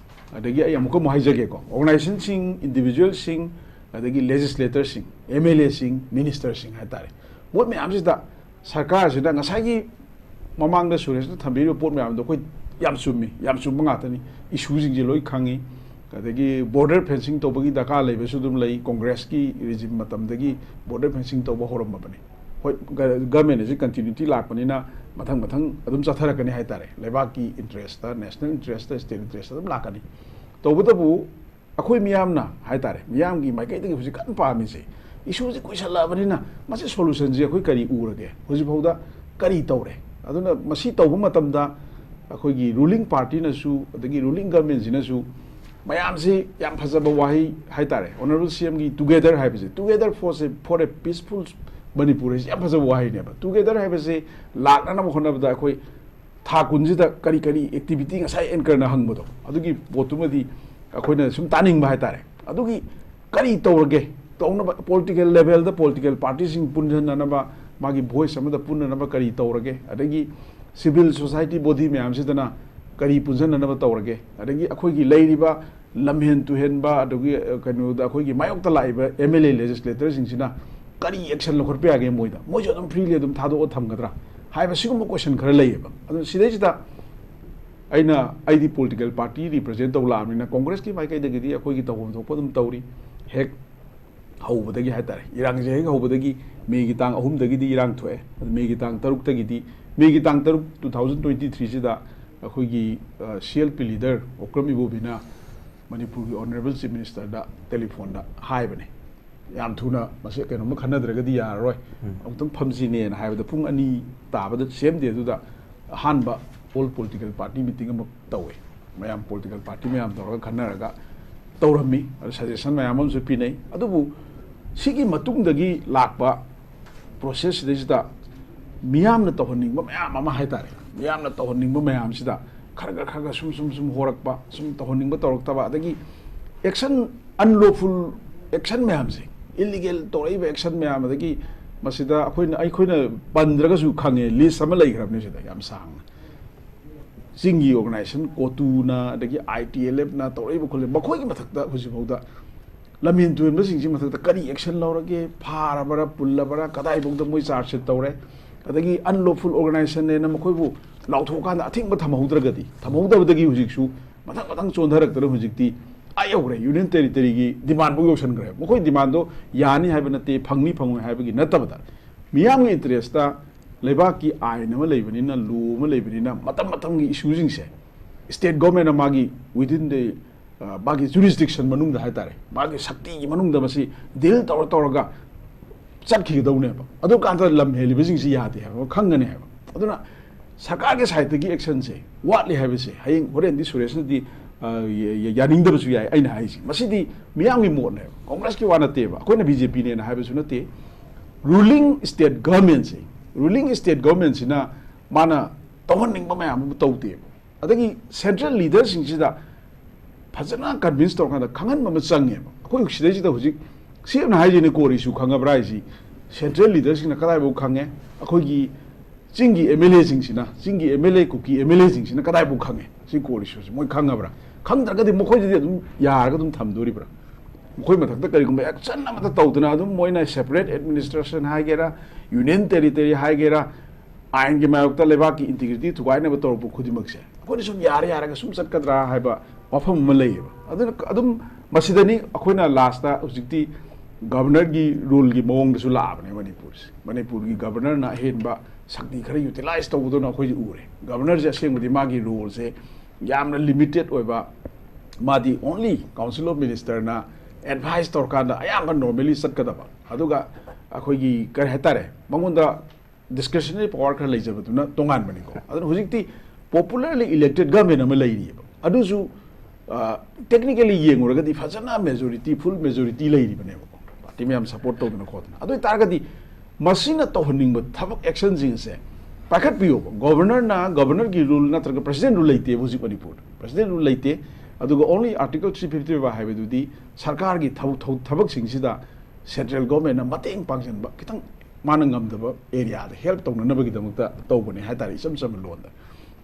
ꯑꯗꯒꯤ ꯑꯩ ꯑꯃꯨꯛꯀ ꯑꯃꯨꯛ ꯍꯥꯏꯖꯒꯦꯀꯣ, organizationꯁꯤꯡ, individualꯁꯤꯡ, ꯑꯗꯒꯤ legislatorꯁꯤꯡ, MLAꯁꯤꯡ, ministerꯁꯤꯡ ꯍꯥꯏꯇꯥꯔꯦ, ꯃꯣꯏ ꯃꯌꯥꯝꯁꯤꯗ ꯁꯔꯀꯥꯔꯁꯤꯗ ꯉꯁꯥꯏꯒꯤ ꯃꯃꯥꯡꯗ ꯁꯨꯔꯦꯁꯅ ꯊꯝꯕꯤꯔꯤꯕ ꯄꯣꯠ ꯃꯌꯥꯝꯗꯣ ꯑꯩꯈꯣꯏ ꯌꯥꯝ ꯆꯨꯝꯃꯤ, ꯌꯥꯝ ꯆꯨꯝꯕ ꯉꯥꯛꯇꯅꯤ꯫ Issueꯁꯤꯡꯁꯦ ꯂꯣꯏ ꯈꯪꯉꯤ꯫ ꯑꯗꯒꯤ border fencing ꯇꯧꯕꯒꯤ ꯗꯔꯀꯥꯔ ꯂꯩꯕꯁꯨ ꯑꯗꯨꯝ ꯂꯩ꯫ Congressꯀꯤ regime ꯃꯇꯝꯗꯒꯤ border fencing ꯇꯧꯕ ꯍꯧꯔꯝꯃꯕꯅꯤ꯫ ꯍꯣꯏ, ꯒ-, government ꯑꯁꯤ continuity ꯂꯥꯛꯄꯅꯤꯅ ꯃꯊꯪ ꯃꯊꯪ ꯑꯗꯨꯝ ꯆꯠꯊꯔꯛꯀꯅꯤ ꯍꯥꯏꯇꯥꯔꯦ꯫ ꯂꯩꯕꯥꯛꯀꯤ interestꯇ, national interestꯇ, state interestꯇ ꯑꯗꯨꯝ ꯂꯥꯛꯀꯅꯤ꯫ ꯇꯧꯕꯇꯕꯨ ꯑꯩꯈꯣꯏ ꯃꯤꯌꯥꯝꯅ ꯍꯥꯏꯇꯥꯔꯦ, ꯃꯤꯌꯥꯝꯒꯤ ꯃꯥꯏꯀꯩꯗꯒꯤ ꯍꯧꯖꯤꯛ ꯀꯟꯅ ꯄꯥꯝꯃꯤꯁꯦ, issueꯁꯦ ꯀꯨꯏꯁꯜꯂꯛꯑꯕꯅꯤꯅ ꯃꯁꯤ solutionꯁꯦ ꯑꯩꯈꯣꯏ ꯀꯔꯤ ꯎꯔꯒꯦ? ꯍꯧꯖꯤꯛꯐꯥꯎꯗ ꯀꯔꯤ ꯇꯧꯔꯦ? ꯑꯗꯨꯅ ꯃꯁꯤ ꯇꯧꯕ ꯃꯇꯝꯗ ꯑꯩꯈꯣꯏꯒꯤ ruling partyꯅꯁꯨ, ꯑꯗꯒꯤ ruling governmentꯁꯤꯅꯁꯨ ꯃꯌꯥꯝꯁꯤ ꯌꯥꯝ ꯐꯖꯕ ꯋꯥꯍꯩ ꯍꯥꯏꯇꯥꯔꯦ, Honourable CMꯒꯤ together ꯍꯥꯏꯕꯁꯦ, "Together for a, for a peaceful Manipur" ꯍꯥꯏꯁꯦ ꯌꯥꯝ ꯐꯖꯕ ꯋꯥꯍꯩꯅꯦꯕ꯫ Together ꯍꯥꯏꯕꯁꯦ ꯂꯥꯛꯅꯅꯕ ꯍꯣꯠꯅꯕꯗ ꯑꯩꯈꯣꯏ ꯊꯥ ꯀꯨꯟꯁꯤꯗ ꯀꯔꯤ ꯀꯔꯤ activity, ꯉꯁꯥꯏ anchorꯅ ꯍꯪꯕꯗꯣ, ꯑꯗꯨꯒꯤ ꯄꯣꯠꯇꯨꯃꯗꯤ ꯑꯩꯈꯣꯏꯅ ꯁꯨꯝ ꯇꯥꯅꯤꯡꯕ ꯍꯥꯏꯇꯥꯔꯦ꯫ ꯑꯗꯨꯒꯤ ꯀꯔꯤ ꯇꯧꯔꯒꯦ? ꯇꯧꯅꯕ political levelꯗ political partyꯁꯤꯡ ꯄꯨꯟꯁꯤꯟꯅꯅꯕ, ꯃꯥꯒꯤ voice ꯑꯃꯗ ꯄꯨꯟꯅꯅꯕ ꯀꯔꯤ ꯇꯧꯔꯒꯦ? ꯑꯗꯒꯤ civil society body ꯃꯌꯥꯝꯁꯤꯗꯅ ꯀꯔꯤ ꯄꯨꯟꯁꯤꯟꯅꯅꯕ ꯇꯧꯔꯒꯦ? ꯑꯗꯒꯤ ꯑꯩꯈꯣꯏꯒꯤ ꯂꯩꯔꯤꯕ ꯂꯝꯍꯦꯟ ꯇꯨꯍꯦꯟꯕ, ꯑꯗꯒꯤ, ꯑ, ꯀꯩꯅꯣꯗ ꯑꯩꯈꯣꯏꯒꯤ ꯃꯥꯌꯣꯛꯇ ꯂꯥꯛꯏꯕ MLA legislatorꯁꯤꯡꯁꯤꯅ ꯀꯔꯤ action ꯂꯧꯈꯠꯄ ꯌꯥꯒꯦ ꯃꯣꯏꯗ? ꯃꯣꯏꯁꯨ ꯑꯗꯨꯝ freely ꯑꯗꯨꯝ ꯊꯥꯗꯣꯛꯑ ꯊꯝꯒꯗ꯭ꯔꯥ ꯍꯥꯏꯕ ꯁꯤꯒꯨꯝꯕ question ꯈꯔ ꯂꯩꯌꯦꯕ꯫ ꯑꯗꯨ ꯁꯤꯗꯩꯁꯤꯗ ꯑꯩꯅ, ꯑꯩꯗꯤ political party represent ꯇꯧ ꯂꯥꯛꯑꯕꯅꯤꯅ, Congress ꯀꯤ ꯃꯥꯏꯀꯩꯗꯒꯤꯗꯤ ꯑꯩꯈꯣꯏꯒꯤ ꯇꯧꯐꯝ ꯊꯣꯛꯄ ꯑꯗꯨꯝ ꯇꯧꯔꯤ꯫ ꯍꯦꯛ ꯍꯧꯕꯗꯒꯤ ꯍꯥꯏꯇꯥꯔꯦ, ꯏꯔꯥꯡꯁꯦ ꯍꯦꯛ ꯍꯧꯕꯗꯒꯤ, May ꯒꯤ ꯇꯥꯡ ꯑꯍꯨꯝꯗꯒꯤꯗꯤ ꯏꯔꯥꯡ ꯊꯣꯛꯑꯦ꯫ ꯑꯗꯨ May ꯒꯤ ꯇꯥꯡ ꯇꯔꯨꯛꯇꯒꯤꯗꯤ, May ꯒꯤ ꯇꯥꯡ ꯇꯔꯨꯛ, two thousand twenty three ꯁꯤꯗ ꯑꯩꯈꯣꯏꯒꯤ, ꯑ, C L P leader Okram ꯏꯕꯣꯕꯤꯅ ꯃꯅꯤꯄꯨꯔꯒꯤ Honourable Chief Minister ꯗ telephone ꯗ ꯍꯥꯏꯕꯅꯦ, "ꯌꯥꯝ ꯊꯨꯅ ꯃꯁꯤ ꯀꯩꯅꯣꯝꯃ ꯈꯟꯅꯗ꯭ꯔꯒꯗꯤ ꯌꯥꯔꯔꯣꯏ, ꯑꯃꯨꯛꯇꯪ ꯐꯝꯁꯤꯅꯦꯅ" ꯍꯥꯏꯕꯗ, ꯄꯨꯡ ꯑꯅꯤ ꯇꯥꯕꯗ same day ꯗꯨꯗ ꯑꯍꯥꯟꯕ all political party meeting ꯑꯃ ꯇꯧꯋꯦ꯫ ꯃꯌꯥꯝ political party ꯃꯌꯥꯝ ꯇꯧꯔꯒ ꯈꯟꯅꯔꯒ ꯇꯧꯔꯝꯃꯤ꯫ ꯑꯗꯨ suggestion ꯃꯌꯥꯝ ꯑꯃꯁꯨ ꯄꯤꯅꯩ꯫ ꯑꯗꯨꯕꯨ ꯁꯤꯒꯤ ꯃꯇꯨꯡꯗꯒꯤ ꯂꯥꯛꯄ process ꯁꯤꯗꯩꯁꯤꯗ ꯃꯤꯌꯥꯝꯅ ꯇꯧꯍꯟꯅꯤꯡꯕ ꯃꯌꯥꯝ ꯑꯃ ꯍꯥꯏꯇꯥꯔꯦ, ꯃꯤꯌꯥꯝꯅ ꯇꯧꯍꯟꯅꯤꯡꯕ ꯃꯌꯥꯝꯁꯤꯗ ꯈꯔ ꯈꯔ, ꯈꯔ ꯈꯔ ꯁꯨꯝ, ꯁꯨꯝ, ꯁꯨꯝ ꯍꯣꯔꯛꯄ, ꯁꯨꯝ ꯇꯧꯍꯟꯅꯤꯡꯕ ꯇꯧꯔꯛꯇꯕ, ꯑꯗꯒꯤ action, unlawful action ꯃꯌꯥꯝꯁꯦ, illegal ꯇꯧꯔꯛꯏꯕ action ꯃꯌꯥꯝ, ꯑꯗꯒꯤ ꯃꯁꯤꯗ ꯑꯩꯈꯣꯏꯅ, ꯑꯩꯈꯣꯏꯅ ꯄꯟꯗ꯭ꯔꯒꯁꯨ ꯈꯪꯉꯦ, list ꯑꯃ ꯂꯩꯈ꯭ꯔꯕꯅꯤ ꯁꯤꯗ ꯌꯥꯝ ꯁꯥꯡꯅ꯫ ꯆꯤꯡꯒꯤ organization ꯀꯣꯇꯨꯅ, ꯑꯗꯒꯤ I T L F ꯅ ꯇꯧꯔꯛꯏꯕ ꯈꯣꯠꯂꯛꯏꯕ, ꯃꯈꯣꯏꯒꯤ ꯃꯊꯛꯇ ꯍꯧꯖꯤꯛꯐꯥꯎꯗ ꯂꯝꯍꯦꯟ ꯇꯨꯍꯦꯟꯕꯁꯤꯡꯁꯤ ꯃꯊꯛꯇ ꯀꯔꯤ action ꯂꯧꯔꯒꯦ, ꯐꯥꯔꯕ꯭ꯔꯥ, ꯄꯨꯜꯂꯕ꯭ꯔꯥ, ꯀꯗꯥꯏꯐꯥꯎꯗ ꯃꯣꯏ charge sheet ꯇꯧꯔꯦ, ꯑꯗꯒꯤ unlawful organization ꯅꯦꯅ ꯃꯈꯣꯏꯕꯨ ꯂꯥꯎꯊꯣꯛꯑꯀꯥꯟꯗ ꯑꯊꯤꯡꯕ ꯊꯝꯍꯧꯗ꯭ꯔꯒꯗꯤ, ꯊꯝꯍꯧꯗꯕꯗꯒꯤ ꯍꯧꯖꯤꯛꯁꯨ ꯃꯊꯪ ꯃꯊꯪ ꯆꯣꯟꯊꯔꯛꯇꯅ ꯍꯧꯖꯤꯛꯇꯤ ꯑꯥ ꯌꯧꯈ꯭ꯔꯦ, Union Territory ꯒꯤ demand ꯐꯥꯎ ꯌꯧꯁꯟꯈ꯭ꯔꯦ꯫ ꯃꯈꯣꯏ demand ꯗꯣ ꯌꯥꯅꯤ ꯍꯥꯏꯕ ꯅꯠꯇꯦ, ꯐꯪꯅꯤ ꯐꯪꯉꯣꯏ ꯍꯥꯏꯕꯒꯤ ꯅꯠꯇꯕꯗ, ꯃꯤꯌꯥꯝꯒꯤ interest ꯇ ꯂꯩꯕꯥꯛꯀꯤ ꯑꯥꯏꯟ ꯑꯃ ꯂꯩꯕꯅꯤꯅ, law ꯑꯃ ꯂꯩꯕꯅꯤꯅ, ꯃꯇꯝ ꯃꯇꯝꯒꯤ issue ꯁꯤꯡꯁꯦ state government ꯅ ꯃꯥꯒꯤ within the, ꯑ, ꯃꯥꯒꯤ jurisdiction ꯃꯅꯨꯡꯗ ꯍꯥꯏꯇꯥꯔꯦ, ꯃꯥꯒꯤ ꯁꯛꯇꯤꯒꯤ ꯃꯅꯨꯡꯗ ꯃꯁꯤ deal ꯇꯧꯔ ꯇꯧꯔꯒ ꯆꯠꯈꯤꯒꯗꯧꯅꯦꯕ꯫ ꯑꯗꯨ ꯀꯥꯟꯗ ꯂꯝ ꯍꯦꯜꯂꯤꯕꯁꯤꯡꯁꯤ ꯌꯥꯗꯦ ꯍꯥꯏꯕ ꯑꯃ ꯈꯪꯒꯅꯤ ꯍꯥꯏꯕ꯫ ꯑꯗꯨꯅ ꯁꯔꯀꯥꯔꯒꯤ side ꯇꯒꯤ action ꯁꯦ ꯋꯥꯠꯂꯤ ꯍꯥꯏꯕꯁꯦ ꯍꯌꯦꯡ ꯍꯣꯔꯦꯟꯗꯤ ꯁꯨꯔꯦꯁꯅꯗꯤ, ꯑ, ꯌ-, ꯌ-, ꯌꯥꯅꯤꯡꯗꯕꯁꯨ ꯌꯥꯏ꯫ ꯑꯩꯅ ꯍꯥꯏꯁꯦ ꯃꯁꯤꯗꯤ ꯃꯤꯌꯥꯝꯒꯤ ꯃꯣꯠꯅꯦꯕ, Congress ꯀꯤ ꯋꯥ ꯅꯠꯇꯦꯕ, ꯑꯩꯈꯣꯏꯅ B J P ꯅꯦꯅ ꯍꯥꯏꯕꯁꯨ ꯅꯠꯇꯦ꯫ Ruling state government ꯁꯦ, ruling state government ꯁꯤꯅ ꯃꯥꯅ ꯇꯧꯍꯟꯅꯤꯡꯕ ꯃꯌꯥꯝ ꯑꯃ ꯇꯧꯗꯦꯕ꯫ ꯑꯗꯒꯤ central leader ꯁꯤꯡꯁꯤꯗ ꯐꯖꯅ convince ꯇꯧꯔꯀꯥꯟꯗ ꯈꯪꯍꯟꯕ ꯑꯃ ꯆꯪꯉꯦꯕ꯫ ꯑꯩꯈꯣꯏ ꯁꯤꯗꯩꯁꯤꯗ ꯍꯧꯖꯤꯛ ꯁꯤ ꯑꯃꯅ ꯍꯥꯏꯁꯤꯅꯦ, core issue ꯈꯪꯉꯕ꯭ꯔꯥ ꯍꯥꯏꯁꯤ, central leader ꯁꯤꯡꯅ ꯀꯗꯥꯏꯐꯥꯎ ꯈꯪꯉꯦ? ꯑꯩꯈꯣꯏꯒꯤ ꯆꯤꯡꯒꯤ M L A ꯁꯤꯡꯁꯤꯅ, ꯆꯤꯡꯒꯤ M L A, Kuki M L A ꯁꯤꯡꯁꯤꯅ ꯀꯗꯥꯏꯐꯥꯎ ꯈꯪꯉꯦ? ꯁꯤ core issue ꯁꯦ ꯃꯣꯏ ꯈꯪꯉꯕ꯭ꯔꯥ? ꯈꯪꯗ꯭ꯔꯒꯗꯤ ꯃꯈꯣꯏꯗꯗꯤ ꯑꯗꯨꯝ ꯌꯥꯔꯒ ꯑꯗꯨꯝ ꯊꯝꯗꯣꯔꯤꯕ꯭ꯔꯥ? ꯃꯈꯣꯏ ꯃꯊꯛꯇ ꯀꯔꯤꯒꯨꯝꯕ action ꯑꯃꯠꯇ ꯇꯧꯗꯅ ꯑꯗꯨꯝ ꯃꯣꯏꯅ separate administration ꯍꯥꯏꯒꯦꯔꯥ, union territory ꯍꯥꯏꯒꯦꯔꯥ, ꯑꯥꯏꯟꯒꯤ ꯃꯥꯌꯣꯛꯇ ꯂꯩꯕꯥꯛꯀꯤ integrity ꯊꯨꯒꯥꯏꯅꯕ ꯇꯧꯔꯛꯄ ꯈꯨꯗꯤꯡꯃꯛꯁꯦ ꯑꯩꯈꯣꯏꯅ ꯁꯨꯝ ꯌꯥꯔ ꯌꯥꯔꯒ ꯁꯨꯝ ꯆꯠꯀꯗ꯭ꯔꯥ ꯍꯥꯏꯕ ꯋꯥꯐꯝ ꯑꯃ ꯂꯩꯌꯦꯕ꯫ ꯑꯗꯨꯅ ꯑꯗꯨꯝ ꯃꯁꯤꯗꯅꯤ ꯑꯩꯈꯣꯏꯅ last ꯍꯧꯖꯤꯛꯇꯤ governorꯒꯤ ruleꯒꯤ ꯃꯑꯣꯡꯗꯁꯨ ꯂꯥꯛꯑꯕꯅꯦ ꯃꯅꯤꯄꯨꯔꯁꯦ꯫ ꯃꯅꯤꯄꯨꯔꯒꯤ governorꯅ ꯑꯍꯦꯟꯕ ꯁꯛꯇꯤ ꯈꯔ utilize ꯇꯧꯕꯗꯧꯅ ꯑꯩꯈꯣꯏꯁꯦ ꯎꯔꯦ꯫ Governorꯁꯦ ꯑꯁꯦꯡꯕꯗꯤ ꯃꯥꯒꯤ roleꯁꯦ ꯌꯥꯝꯅ limited ꯑꯣꯏꯕ, ꯃꯥꯗꯤ only Council of Ministerꯅ advice ꯇꯧꯔꯀꯥꯟꯗ ꯑꯌꯥꯝꯕ normally ꯆꯠꯀꯗꯕ, ꯑꯗꯨꯒ ꯑꯩꯈꯣꯏꯒꯤ ꯀꯔꯤ ꯍꯥꯏꯇꯥꯔꯦ, ꯃꯉꯣꯟꯗ discretionary power ꯈꯔ ꯂꯩꯖꯕꯗꯨꯅ ꯇꯣꯉꯥꯟꯕꯅꯤꯀꯣ꯫ ꯑꯗꯨꯅ ꯍꯧꯖꯤꯛꯇꯤ popularly elected government ꯑꯃ ꯂꯩꯔꯤꯑꯕ, ꯑꯗꯨꯁꯨ technically ꯌꯦꯡꯉꯨꯔꯒꯗꯤ ꯐꯖꯅ majority, full majority ꯂꯩꯔꯤꯕꯅꯦꯕꯀꯣ, party ꯃꯌꯥꯝ support ꯇꯧꯗꯅ ꯈꯣꯠꯇꯅ꯫ ꯑꯗꯨ ꯑꯣꯏꯇꯥꯔꯒꯗꯤ ꯃꯁꯤꯅ ꯇꯧꯍꯟꯅꯤꯡꯕ ꯊꯕꯛ actionꯁꯤꯡꯁꯦ ꯄꯥꯏꯈꯠꯄꯤꯌꯣꯕ꯫ Governorꯅ, governorꯒꯤ rule ꯅꯠꯇ꯭ꯔꯒ president rule ꯂꯩꯇꯦꯕ ꯍꯧꯖꯤꯛ ꯃꯅꯤꯄꯨꯔꯗ꯫ President rule ꯂꯩꯇꯦ꯫ ꯑꯗꯨꯒ only Article three fifty five ꯍꯥꯏꯕꯗꯨꯗꯤ ꯁꯔꯀꯥꯔꯒꯤ ꯊꯕꯛ, ꯊꯕꯛꯁꯤꯡꯁꯤꯗ central governmentꯅ ꯃꯇꯦꯡ ꯄꯥꯡꯁꯤꯟꯕ, ꯈꯤꯇꯪ ꯃꯥꯅ ꯉꯝꯗꯕ areaꯗ help ꯇꯧꯅꯅꯕꯒꯤꯗꯃꯛꯇ ꯇꯧꯕꯅꯦ ꯍꯥꯏꯇꯥꯔꯦ, ꯏꯆꯝ ꯆꯝꯕ ꯂꯣꯟꯗ꯫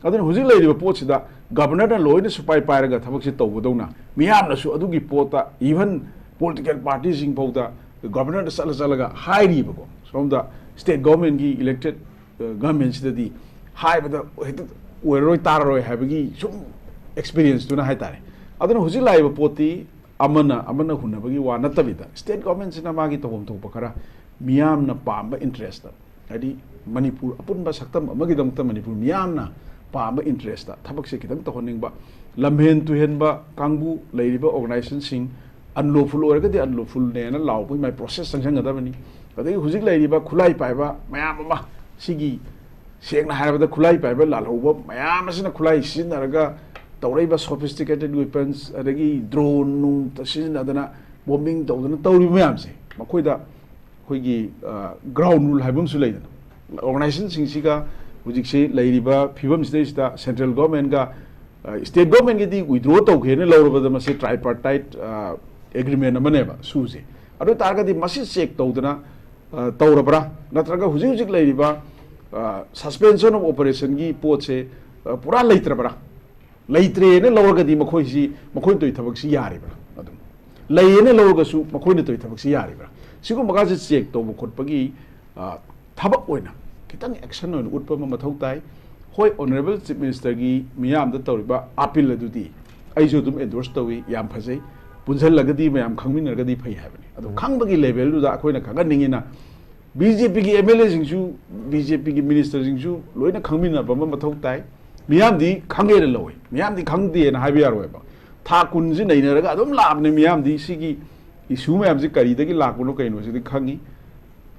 ꯑꯗꯨꯅ ꯍꯧꯖꯤꯛ ꯂꯩꯔꯤꯕ ꯄꯣꯠꯁꯤꯗ governorꯅ ꯂꯣꯏꯅ ꯁꯨꯄꯥꯏ ꯄꯥꯏꯔꯒ ꯊꯕꯛꯁꯦ ꯇꯧꯕꯗꯧꯅ, ꯃꯤꯌꯥꯝꯅꯁꯨ ꯑꯗꯨꯒꯤ ꯄꯣꯠꯇ, even political partyꯁꯤꯡ ꯐꯥꯎꯗ governorꯗ ꯆꯠꯂ ꯆꯠꯂꯒ ꯍꯥꯏꯔꯤꯕꯀꯣ꯫ ꯁꯣꯝꯗ state governmentꯀꯤ elected governmentꯁꯤꯗꯗꯤ ꯍꯥꯏꯕꯗ ꯍꯦꯛꯇ ꯑꯣꯏꯔꯔꯣꯏ ꯇꯥꯔꯔꯣꯏ ꯍꯥꯏꯕꯒꯤ ꯁꯨꯝ experienceꯇꯨꯅ ꯍꯥꯏꯇꯥꯔꯦ꯫ ꯑꯗꯨꯅ ꯍꯧꯖꯤꯛ ꯂꯥꯛꯏꯕ ꯄꯣꯠꯇꯤ ꯑꯃꯅ ꯑꯃꯅ ꯍꯨꯟꯅꯕꯒꯤ ꯋꯥ ꯅꯠꯇꯕꯤꯗ, state governmentꯁꯤꯅ ꯃꯥꯒꯤ ꯇꯧꯐꯝ ꯊꯣꯛꯄ ꯈꯔ ꯃꯤꯌꯥꯝꯅ ꯄꯥꯝꯕ interestꯇ, ꯍꯥꯏꯗꯤ ꯃꯅꯤꯄꯨꯔ ꯑꯄꯨꯟꯕ ꯁꯛꯇꯝ ꯑꯃꯒꯤꯗꯃꯛꯇ ꯃꯅꯤꯄꯨꯔ ꯃꯤꯌꯥꯝꯅ ꯄꯥꯝꯕ interestꯇ ꯊꯕꯛꯁꯦ ꯈꯤꯇꯪ ꯇꯧꯍꯟꯅꯤꯡꯕ, ꯂꯝꯍꯦꯟ ꯇꯨꯍꯦꯟꯕ ꯀꯥꯡꯕꯨ ꯂꯩꯔꯤꯕ organizationꯁꯤꯡ, unlawful ꯑꯣꯏꯔꯒꯗꯤ unlawfulꯅꯦꯅ ꯂꯥꯎꯕꯒꯤ ꯃꯥꯏ process ꯆꯪꯁꯤꯟꯒꯗꯕꯅꯤ꯫ ꯑꯗꯒꯤ ꯍꯧꯖꯤꯛ ꯂꯩꯔꯤꯕ ꯈꯨꯠꯂꯥꯏ ꯄꯥꯏꯕ ꯃꯌꯥꯝ ꯑꯃ, ꯁꯤꯒꯤ ꯁꯦꯡꯅ ꯍꯥꯏꯔꯕꯗ ꯈꯨꯠꯂꯥꯏ ꯄꯥꯏꯕ ꯂꯥꯜꯍꯧꯕ ꯃꯌꯥꯝ ꯑꯁꯤꯅ ꯈꯨꯠꯂꯥꯏ ꯁꯤꯖꯤꯟꯅꯔꯒ ꯇꯧꯔꯛꯏꯕ sophisticated weapons, ꯑꯗꯒꯤ drone ꯅꯨꯡ ꯁꯤꯖꯤꯟꯅꯗꯅ bombing ꯇꯧꯗꯅ ꯇꯧꯔꯤꯕ ꯃꯌꯥꯝꯁꯦ, ꯃꯈꯣꯏꯗ ꯑꯩꯈꯣꯏꯒꯤ ground rule ꯍꯥꯏꯕ ꯑꯃꯁꯨ ꯂꯩꯗꯅ, organizationꯁꯤꯡꯁꯤꯒ ꯍꯧꯖꯤꯛꯁꯤ ꯂꯩꯔꯤꯕ ꯐꯤꯕꯝꯁꯤꯗꯩꯁꯤꯗ central governmentꯒ state governmentꯒꯤꯗꯤ withdraw ꯇꯧꯒꯦꯅ ꯂꯧꯔꯕꯗ ꯃꯁꯤ tripartite agreement ꯑꯃꯅꯦꯕ ꯁꯨꯁꯦ꯫ ꯑꯗꯨ ꯑꯣꯏ ꯇꯥꯔꯒꯗꯤ ꯃꯁꯤ check ꯇꯧꯗꯅ ꯇꯧꯔꯕ꯭ꯔꯥ, ꯅꯠꯇ꯭ꯔꯒ ꯍꯧꯖꯤꯛ ꯍꯧꯖꯤꯛ ꯂꯩꯔꯤꯕ suspension of operationꯒꯤ ꯄꯣꯠꯁꯦ ꯄꯨꯔꯥ ꯂꯩꯇ꯭ꯔꯕ꯭ꯔꯥ? ꯂꯩꯇ꯭ꯔꯦꯅ ꯂꯧꯔꯒꯗꯤ ꯃꯈꯣꯏꯁꯤ, ꯃꯈꯣꯏꯅ ꯇꯧꯔꯤ ꯊꯕꯛꯁꯤ ꯌꯥꯔꯤꯕ꯭ꯔꯥ? ꯑꯗꯨꯝ ꯂꯩꯌꯦꯅ ꯂꯧꯔꯒꯁꯨ ꯃꯈꯣꯏꯅ ꯇꯧꯔꯤ ꯊꯕꯛꯁꯤ ꯌꯥꯔꯤꯕ꯭ꯔꯥ? ꯁꯤꯒꯨꯝꯕ ꯀꯥꯁꯦ ꯆꯦꯛ ꯇꯧꯕ ꯈꯣꯠꯄꯒꯤ, ꯑ, ꯊꯕꯛ ꯑꯣꯏꯅ ꯈꯤꯇꯪ ꯑꯦꯛꯁꯟ ꯑꯣꯏꯅ ꯎꯠꯄ ꯑꯃ ꯃꯊꯧ ꯇꯥꯏ꯫ ꯍꯣꯏ, ꯑꯣꯅꯔꯦꯕꯜ ꯆꯤꯐ ꯃꯤꯅꯤꯁꯇꯔꯒꯤ ꯃꯤꯌꯥꯝꯗ ꯇꯧꯔꯤꯕ ꯑꯥꯄꯤꯜ ꯑꯗꯨꯗꯤ ꯑꯩꯁꯨ ꯑꯗꯨꯝ ꯑꯦꯟꯗꯣꯔꯁ ꯇꯧꯏ, ꯌꯥꯝ ꯐꯖꯩ꯫ ꯄꯨꯟꯁꯤꯜꯂꯒꯗꯤ ꯃꯌꯥꯝ ꯈꯪꯃꯤꯟꯅꯔꯒꯗꯤ ꯐꯩ ꯍꯥꯏꯕꯅꯤ꯫ ꯑꯗꯣ ꯈꯪꯕꯒꯤ ꯂꯦꯚꯦꯜꯗꯨꯗ ꯑꯩꯈꯣꯏꯅ ꯈꯪꯍꯟꯅꯤꯡꯉꯤꯅ, ꯕꯤ ꯖꯦ ꯄꯤꯒꯤ ꯑꯦꯝ ꯑꯦꯜ ꯑꯦꯁꯤꯡꯁꯨ, ꯕꯤ ꯖꯦ ꯄꯤꯒꯤ ꯃꯤꯅꯤꯁꯇꯔꯁꯤꯡꯁꯨ ꯂꯣꯏꯅ ꯈꯪꯃꯤꯟꯅꯕ ꯑꯃ ꯃꯊꯧ ꯇꯥꯏ꯫ ꯃꯤꯌꯥꯝꯗꯤ ꯈꯪꯉꯦꯅ ꯂꯧꯏ, ꯃꯤꯌꯥꯝꯗꯤ ꯈꯪꯗꯦꯅ ꯍꯥꯏꯕ ꯌꯥꯔꯣꯏꯕ꯫ ꯊꯥ ꯀꯨꯟꯁꯤ ꯅꯩꯅꯔꯒ ꯑꯗꯨꯝ ꯂꯥꯛꯑꯕꯅꯤ ꯃꯤꯌꯥꯝꯗꯤ꯫ ꯁꯤꯒꯤ ꯏꯁꯨ ꯃꯌꯥꯝꯁꯤ ꯀꯔꯤꯗꯒꯤ ꯂꯥꯛꯄꯅꯣ ꯀꯩꯅꯣ ꯁꯤꯗꯤ ꯈꯪꯉꯤ꯫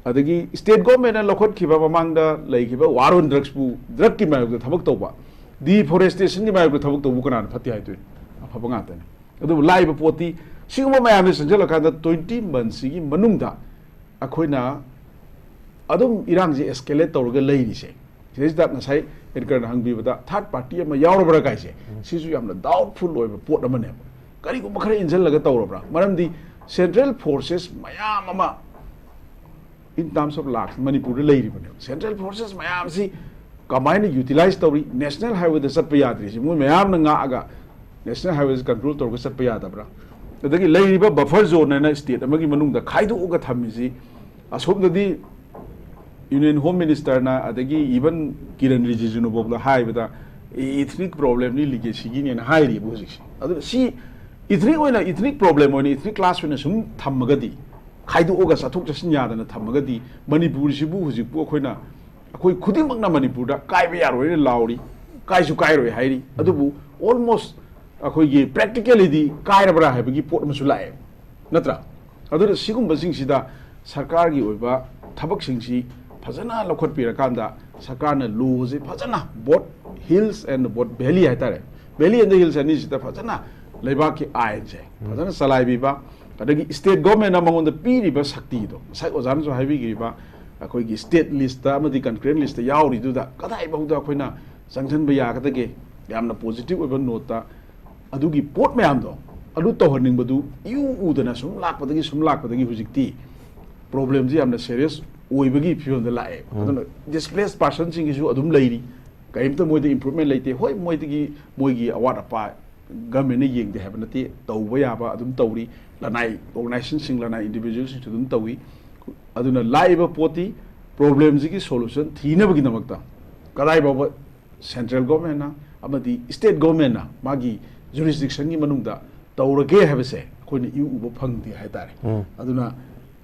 ꯑꯗꯒꯤ ꯁ꯭ꯇꯦꯠ ꯒꯣꯔꯃꯦꯟꯅ ꯂꯧꯈꯠꯈꯤꯕ ꯃꯃꯥꯡꯗ ꯂꯩꯈꯤꯕ ꯋꯥꯔ ꯑꯣꯟ ꯗ꯭ꯔꯛꯁꯄꯨ, ꯗ꯭ꯔꯛꯀꯤ ꯃꯥꯌꯣꯛꯇ ꯊꯕꯛ ꯇꯧꯕ, ꯗꯤꯐꯣꯔꯦꯁꯇꯦꯁꯟꯒꯤ ꯃꯥꯌꯣꯛꯇ ꯊꯕꯛ ꯇꯧꯕ ꯀꯅꯥꯅ ꯐꯠꯇꯦ ꯍꯥꯏꯗꯣꯏꯅꯣ? ꯑꯐꯕ ꯉꯥꯛꯇꯅꯤ꯫ ꯑꯗꯨꯕꯨ ꯂꯥꯛꯏꯕ ꯄꯣꯠꯇꯤ ꯁꯤꯒꯨꯝꯕ ꯃꯌꯥꯝꯁꯦ ꯆꯪꯁꯤꯜꯂꯀꯥꯟꯗ ꯇ꯭ꯋꯦꯟꯇꯤ ꯃꯟꯁꯁꯤꯒꯤ ꯃꯅꯨꯡꯗ ꯑꯩꯈꯣꯏꯅ ꯑꯗꯨꯝ ꯏꯔꯥꯡꯁꯦ ꯑꯦꯁꯀꯦꯂꯦꯠ ꯇꯧꯔꯒ ꯂꯩꯔꯤꯁꯦ, ꯁꯤꯗꯩꯁꯤꯗ ꯉꯁꯥꯏ ꯑꯦꯟꯀꯔꯅ ꯍꯪꯕꯤꯕꯗ ꯊꯥꯔꯠ ꯄꯥꯔꯇꯤ ꯑꯃ ꯌꯥꯎꯔꯕ꯭ꯔꯥ ꯀꯥꯏꯁꯦ, ꯁꯤꯁꯨ ꯌꯥꯝꯅ ꯗꯥꯎꯠꯐꯨꯜ ꯑꯣꯏꯕ ꯄꯣꯠ ꯑꯃꯅꯦꯕ꯫ ꯀꯔꯤꯒꯨꯝꯕ ꯈꯔ ꯏꯟꯁꯤꯜꯂꯒ ꯇꯧꯔꯕ꯭ꯔꯥ? ꯃꯔꯝꯗꯤ ꯁꯦꯟꯇ꯭ꯔꯦꯜ ꯐꯣꯔꯁꯦꯁ ꯃꯌꯥꯝ ꯑꯃ in terms of lakhs ꯃꯅꯤꯄꯨꯔꯗ ꯂꯩꯔꯤꯕꯅꯦꯕ꯫ ꯁꯦꯟꯇ꯭ꯔꯦꯜ ꯐꯣꯔꯁꯦꯁ ꯃꯌꯥꯝꯁꯤ ꯀꯃꯥꯏꯅ ꯌꯨꯇꯤꯂꯥꯏꯁ ꯇꯧꯔꯤ? ꯅꯦꯁꯅꯦꯜ ꯍꯥꯏꯋꯦꯗ ꯆꯠꯄ ꯌꯥꯗ꯭ꯔꯤꯁꯤ ꯃꯣꯏ ꯃꯌꯥꯝꯅ ꯉꯥꯛꯑꯒ ꯅꯦꯁꯅꯦꯜ ꯍꯥꯏꯋꯦꯁꯤ ꯀꯟꯇ꯭ꯔꯣꯜ ꯇꯧꯔꯒ ꯆꯠꯄ ꯌꯥꯗꯕ꯭ꯔꯥ? ꯑꯗꯒꯤ ꯂꯩꯔꯤꯕ ꯕꯐꯔ ꯖꯣꯟ ꯍꯥꯏꯅ ꯁ꯭ꯇꯦꯠ ꯑꯃꯒꯤ ꯃꯅꯨꯡꯗ ꯈꯥꯏꯗꯣꯛꯑꯒ ꯊꯝꯃꯤꯁꯤ, ꯑꯁꯣꯝꯗꯗꯤ ꯌꯨꯅꯤꯌꯟ ꯍꯣꯝ ꯃꯤꯅꯤꯁꯇꯔꯅ, ꯑꯗꯒꯤ ꯏꯚꯟ ꯀꯤꯔꯟ ꯔꯤꯖꯤꯖꯨꯅ ꯐꯥꯎꯗ ꯍꯥꯏꯕꯗ, ꯏꯊꯅꯤꯛ ꯄ꯭ꯔꯣꯕ꯭ꯂꯦꯝꯅꯤ, ꯂꯤꯒꯦꯁꯤꯒꯤꯅꯦꯅ ꯍꯥꯏꯔꯤꯕ ꯍꯧꯖꯤꯛꯁꯦ꯫ ꯑꯗꯨꯅ ꯁꯤ ꯏꯊꯅꯤꯛ ꯑꯣꯏꯅ, ꯏꯊꯅꯤꯛ ꯄ꯭ꯔꯣꯕ꯭ꯂꯦꯝ ꯑꯣꯏꯅ, ꯏꯊꯅꯤꯛ ꯀ꯭ꯂꯥꯁ ꯑꯣꯏꯅ ꯁꯨꯝ ꯊꯝꯃꯒꯗꯤ, ꯈꯥꯏꯗꯣꯛꯑꯒ ꯆꯠꯊꯣꯛ ꯆꯠꯁꯤꯟ ꯌꯥꯗꯅ ꯊꯝꯃꯒꯗꯤ, ꯃꯅꯤꯄꯨꯔꯁꯤꯕꯨ ꯍꯧꯖꯤꯛꯄꯨ ꯑꯩꯈꯣꯏꯅ, ꯑꯩꯈꯣꯏ ꯈꯨꯗꯤꯡꯃꯛꯅ ꯃꯅꯤꯄꯨꯔꯗ ꯀꯥꯏꯕ ꯌꯥꯔꯣꯏꯅ ꯂꯥꯎꯔꯤ, ꯀꯥꯏꯁꯨ ꯀꯥꯏꯔꯣꯏ ꯍꯥꯏꯔꯤ꯫ ꯑꯗꯨꯕꯨ almost ꯑꯩꯈꯣꯏꯒꯤ ꯄ꯭ꯔꯦꯛꯇꯤꯀꯦꯂꯤꯗꯤ ꯀꯥꯏꯔꯕ꯭ꯔꯥ ꯍꯥꯏꯕꯒꯤ ꯄꯣꯠ ꯑꯃꯁꯨ ꯂꯥꯛꯑꯦ, ꯅꯠꯇ꯭ꯔꯥ? ꯑꯗꯨꯅ ꯁꯤꯒꯨꯝꯕꯁꯤꯡꯁꯤꯗ ꯁꯔꯀꯥꯔꯒꯤ ꯑꯣꯏꯕ ꯊꯕꯛꯁꯤꯡꯁꯤ ꯐꯖꯅ ꯂꯧꯈꯠꯄꯤꯔꯀꯥꯟꯗ, ꯁꯔꯀꯥꯔꯅ ꯂꯣꯁꯤ ꯐꯖꯅ, both hills and both valley ꯍꯥꯏꯇꯥꯔꯦ, valley and hills ꯑꯅꯤꯁꯤꯗ ꯐꯖꯅ ꯂꯩꯕꯥꯛꯀꯤ ꯑꯥꯏꯟꯁꯦ ꯐꯖꯅ ꯆꯂꯥꯏꯕꯤꯕ, ꯑꯗꯒꯤ ꯁ꯭ꯇꯦꯠ ꯒꯣꯔꯃꯦꯟꯅ ꯃꯉꯣꯟꯗ ꯄꯤꯔꯤꯕ ꯁꯛꯇꯤꯗꯣ, ꯉꯁꯥꯏ ꯑꯣꯖꯥꯅꯁꯨ ꯍꯥꯏꯕꯤꯈꯤꯕ, ꯑꯩꯈꯣꯏꯒꯤ ꯁ꯭ꯇꯦꯠ ꯂꯤꯁꯇ ꯑꯃꯗꯤ ꯀꯟꯀꯔꯦꯟ ꯂꯤꯁꯇ ꯌꯥꯎꯔꯤꯗꯨꯗ ꯀꯗꯥꯏꯐꯥꯎꯗ ꯑꯩꯈꯣꯏꯅ ꯆꯪꯁꯤꯟꯕ ꯌꯥꯒꯗꯒꯦ, ꯌꯥꯝꯅ ꯄꯣꯖꯤꯇꯤꯚ ꯑꯣꯏꯕ ꯅꯣꯠꯇ ꯑꯗꯨꯒꯤ ꯄꯣꯠ ꯃꯌꯥꯝꯗꯣ ꯑꯗꯨ ꯇꯧꯍꯟꯅꯤꯡꯕꯗꯨ ꯏꯎ ꯎꯗꯅ ꯁꯨꯝ ꯂꯥꯛꯄꯗꯒꯤ, ꯁꯨꯝ ꯂꯥꯛꯄꯗꯒꯤ ꯍꯧꯖꯤꯛꯇꯤ ꯄ꯭ꯔꯣꯕ꯭ꯂꯦꯝꯁꯤ ꯌꯥꯝꯅ ꯁꯦꯔꯤꯌꯁ ꯑꯣꯏꯕꯒꯤ ꯐꯤꯕꯝꯗ ꯂꯥꯛꯑꯦꯕ꯫ ꯑꯗꯨꯅ ꯗꯤꯁꯄ꯭ꯂꯦꯁ ꯄꯥꯔꯁꯟꯁꯤꯡꯒꯤꯁꯨ ꯑꯗꯨꯝ ꯂꯩꯔꯤ, ꯀꯔꯤꯝꯇ ꯃꯣꯏꯗ ꯏꯝꯄ꯭ꯔꯨꯚꯃꯦꯟ ꯂꯩꯇꯦ꯫ ꯍꯣꯏ, ꯃꯣꯏꯗꯒꯤ, ꯃꯣꯏꯒꯤ ꯑꯋꯥꯠ ꯑꯄꯥ ꯒꯃꯦꯟꯅ ꯌꯦꯡꯗꯦ ꯍꯥꯏꯕ ꯅꯠꯇꯦ, ꯇꯧꯕ ꯌꯥꯕ ꯑꯗꯨꯝ ꯇꯧꯔꯤ꯫ ꯂꯅꯥꯏ organizationꯁꯤꯡ, ꯂꯅꯥꯏ individualꯁꯤꯡꯁꯨ ꯑꯗꯨꯝ ꯇꯧꯏ꯫ ꯑꯗꯨꯅ ꯂꯥꯛꯏꯕ ꯄꯣꯠꯇꯤ problemꯁꯤꯒꯤ solution ꯊꯤꯅꯕꯒꯤꯗꯃꯛꯇ ꯀꯗꯥꯏ ꯐꯥꯎꯕ central governmentꯅ ꯑꯃꯗꯤ state governmentꯅ ꯃꯥꯒꯤ jurisdictionꯒꯤ ꯃꯅꯨꯡꯗ ꯇꯧꯔꯒꯦ ꯍꯥꯏꯕꯁꯦ ꯑꯩꯈꯣꯏꯅ ꯏꯎ ꯎꯕ ꯐꯪꯗꯦ ꯍꯥꯏꯇꯥꯔꯦ꯫ ꯎꯝ꯫ ꯑꯗꯨꯅ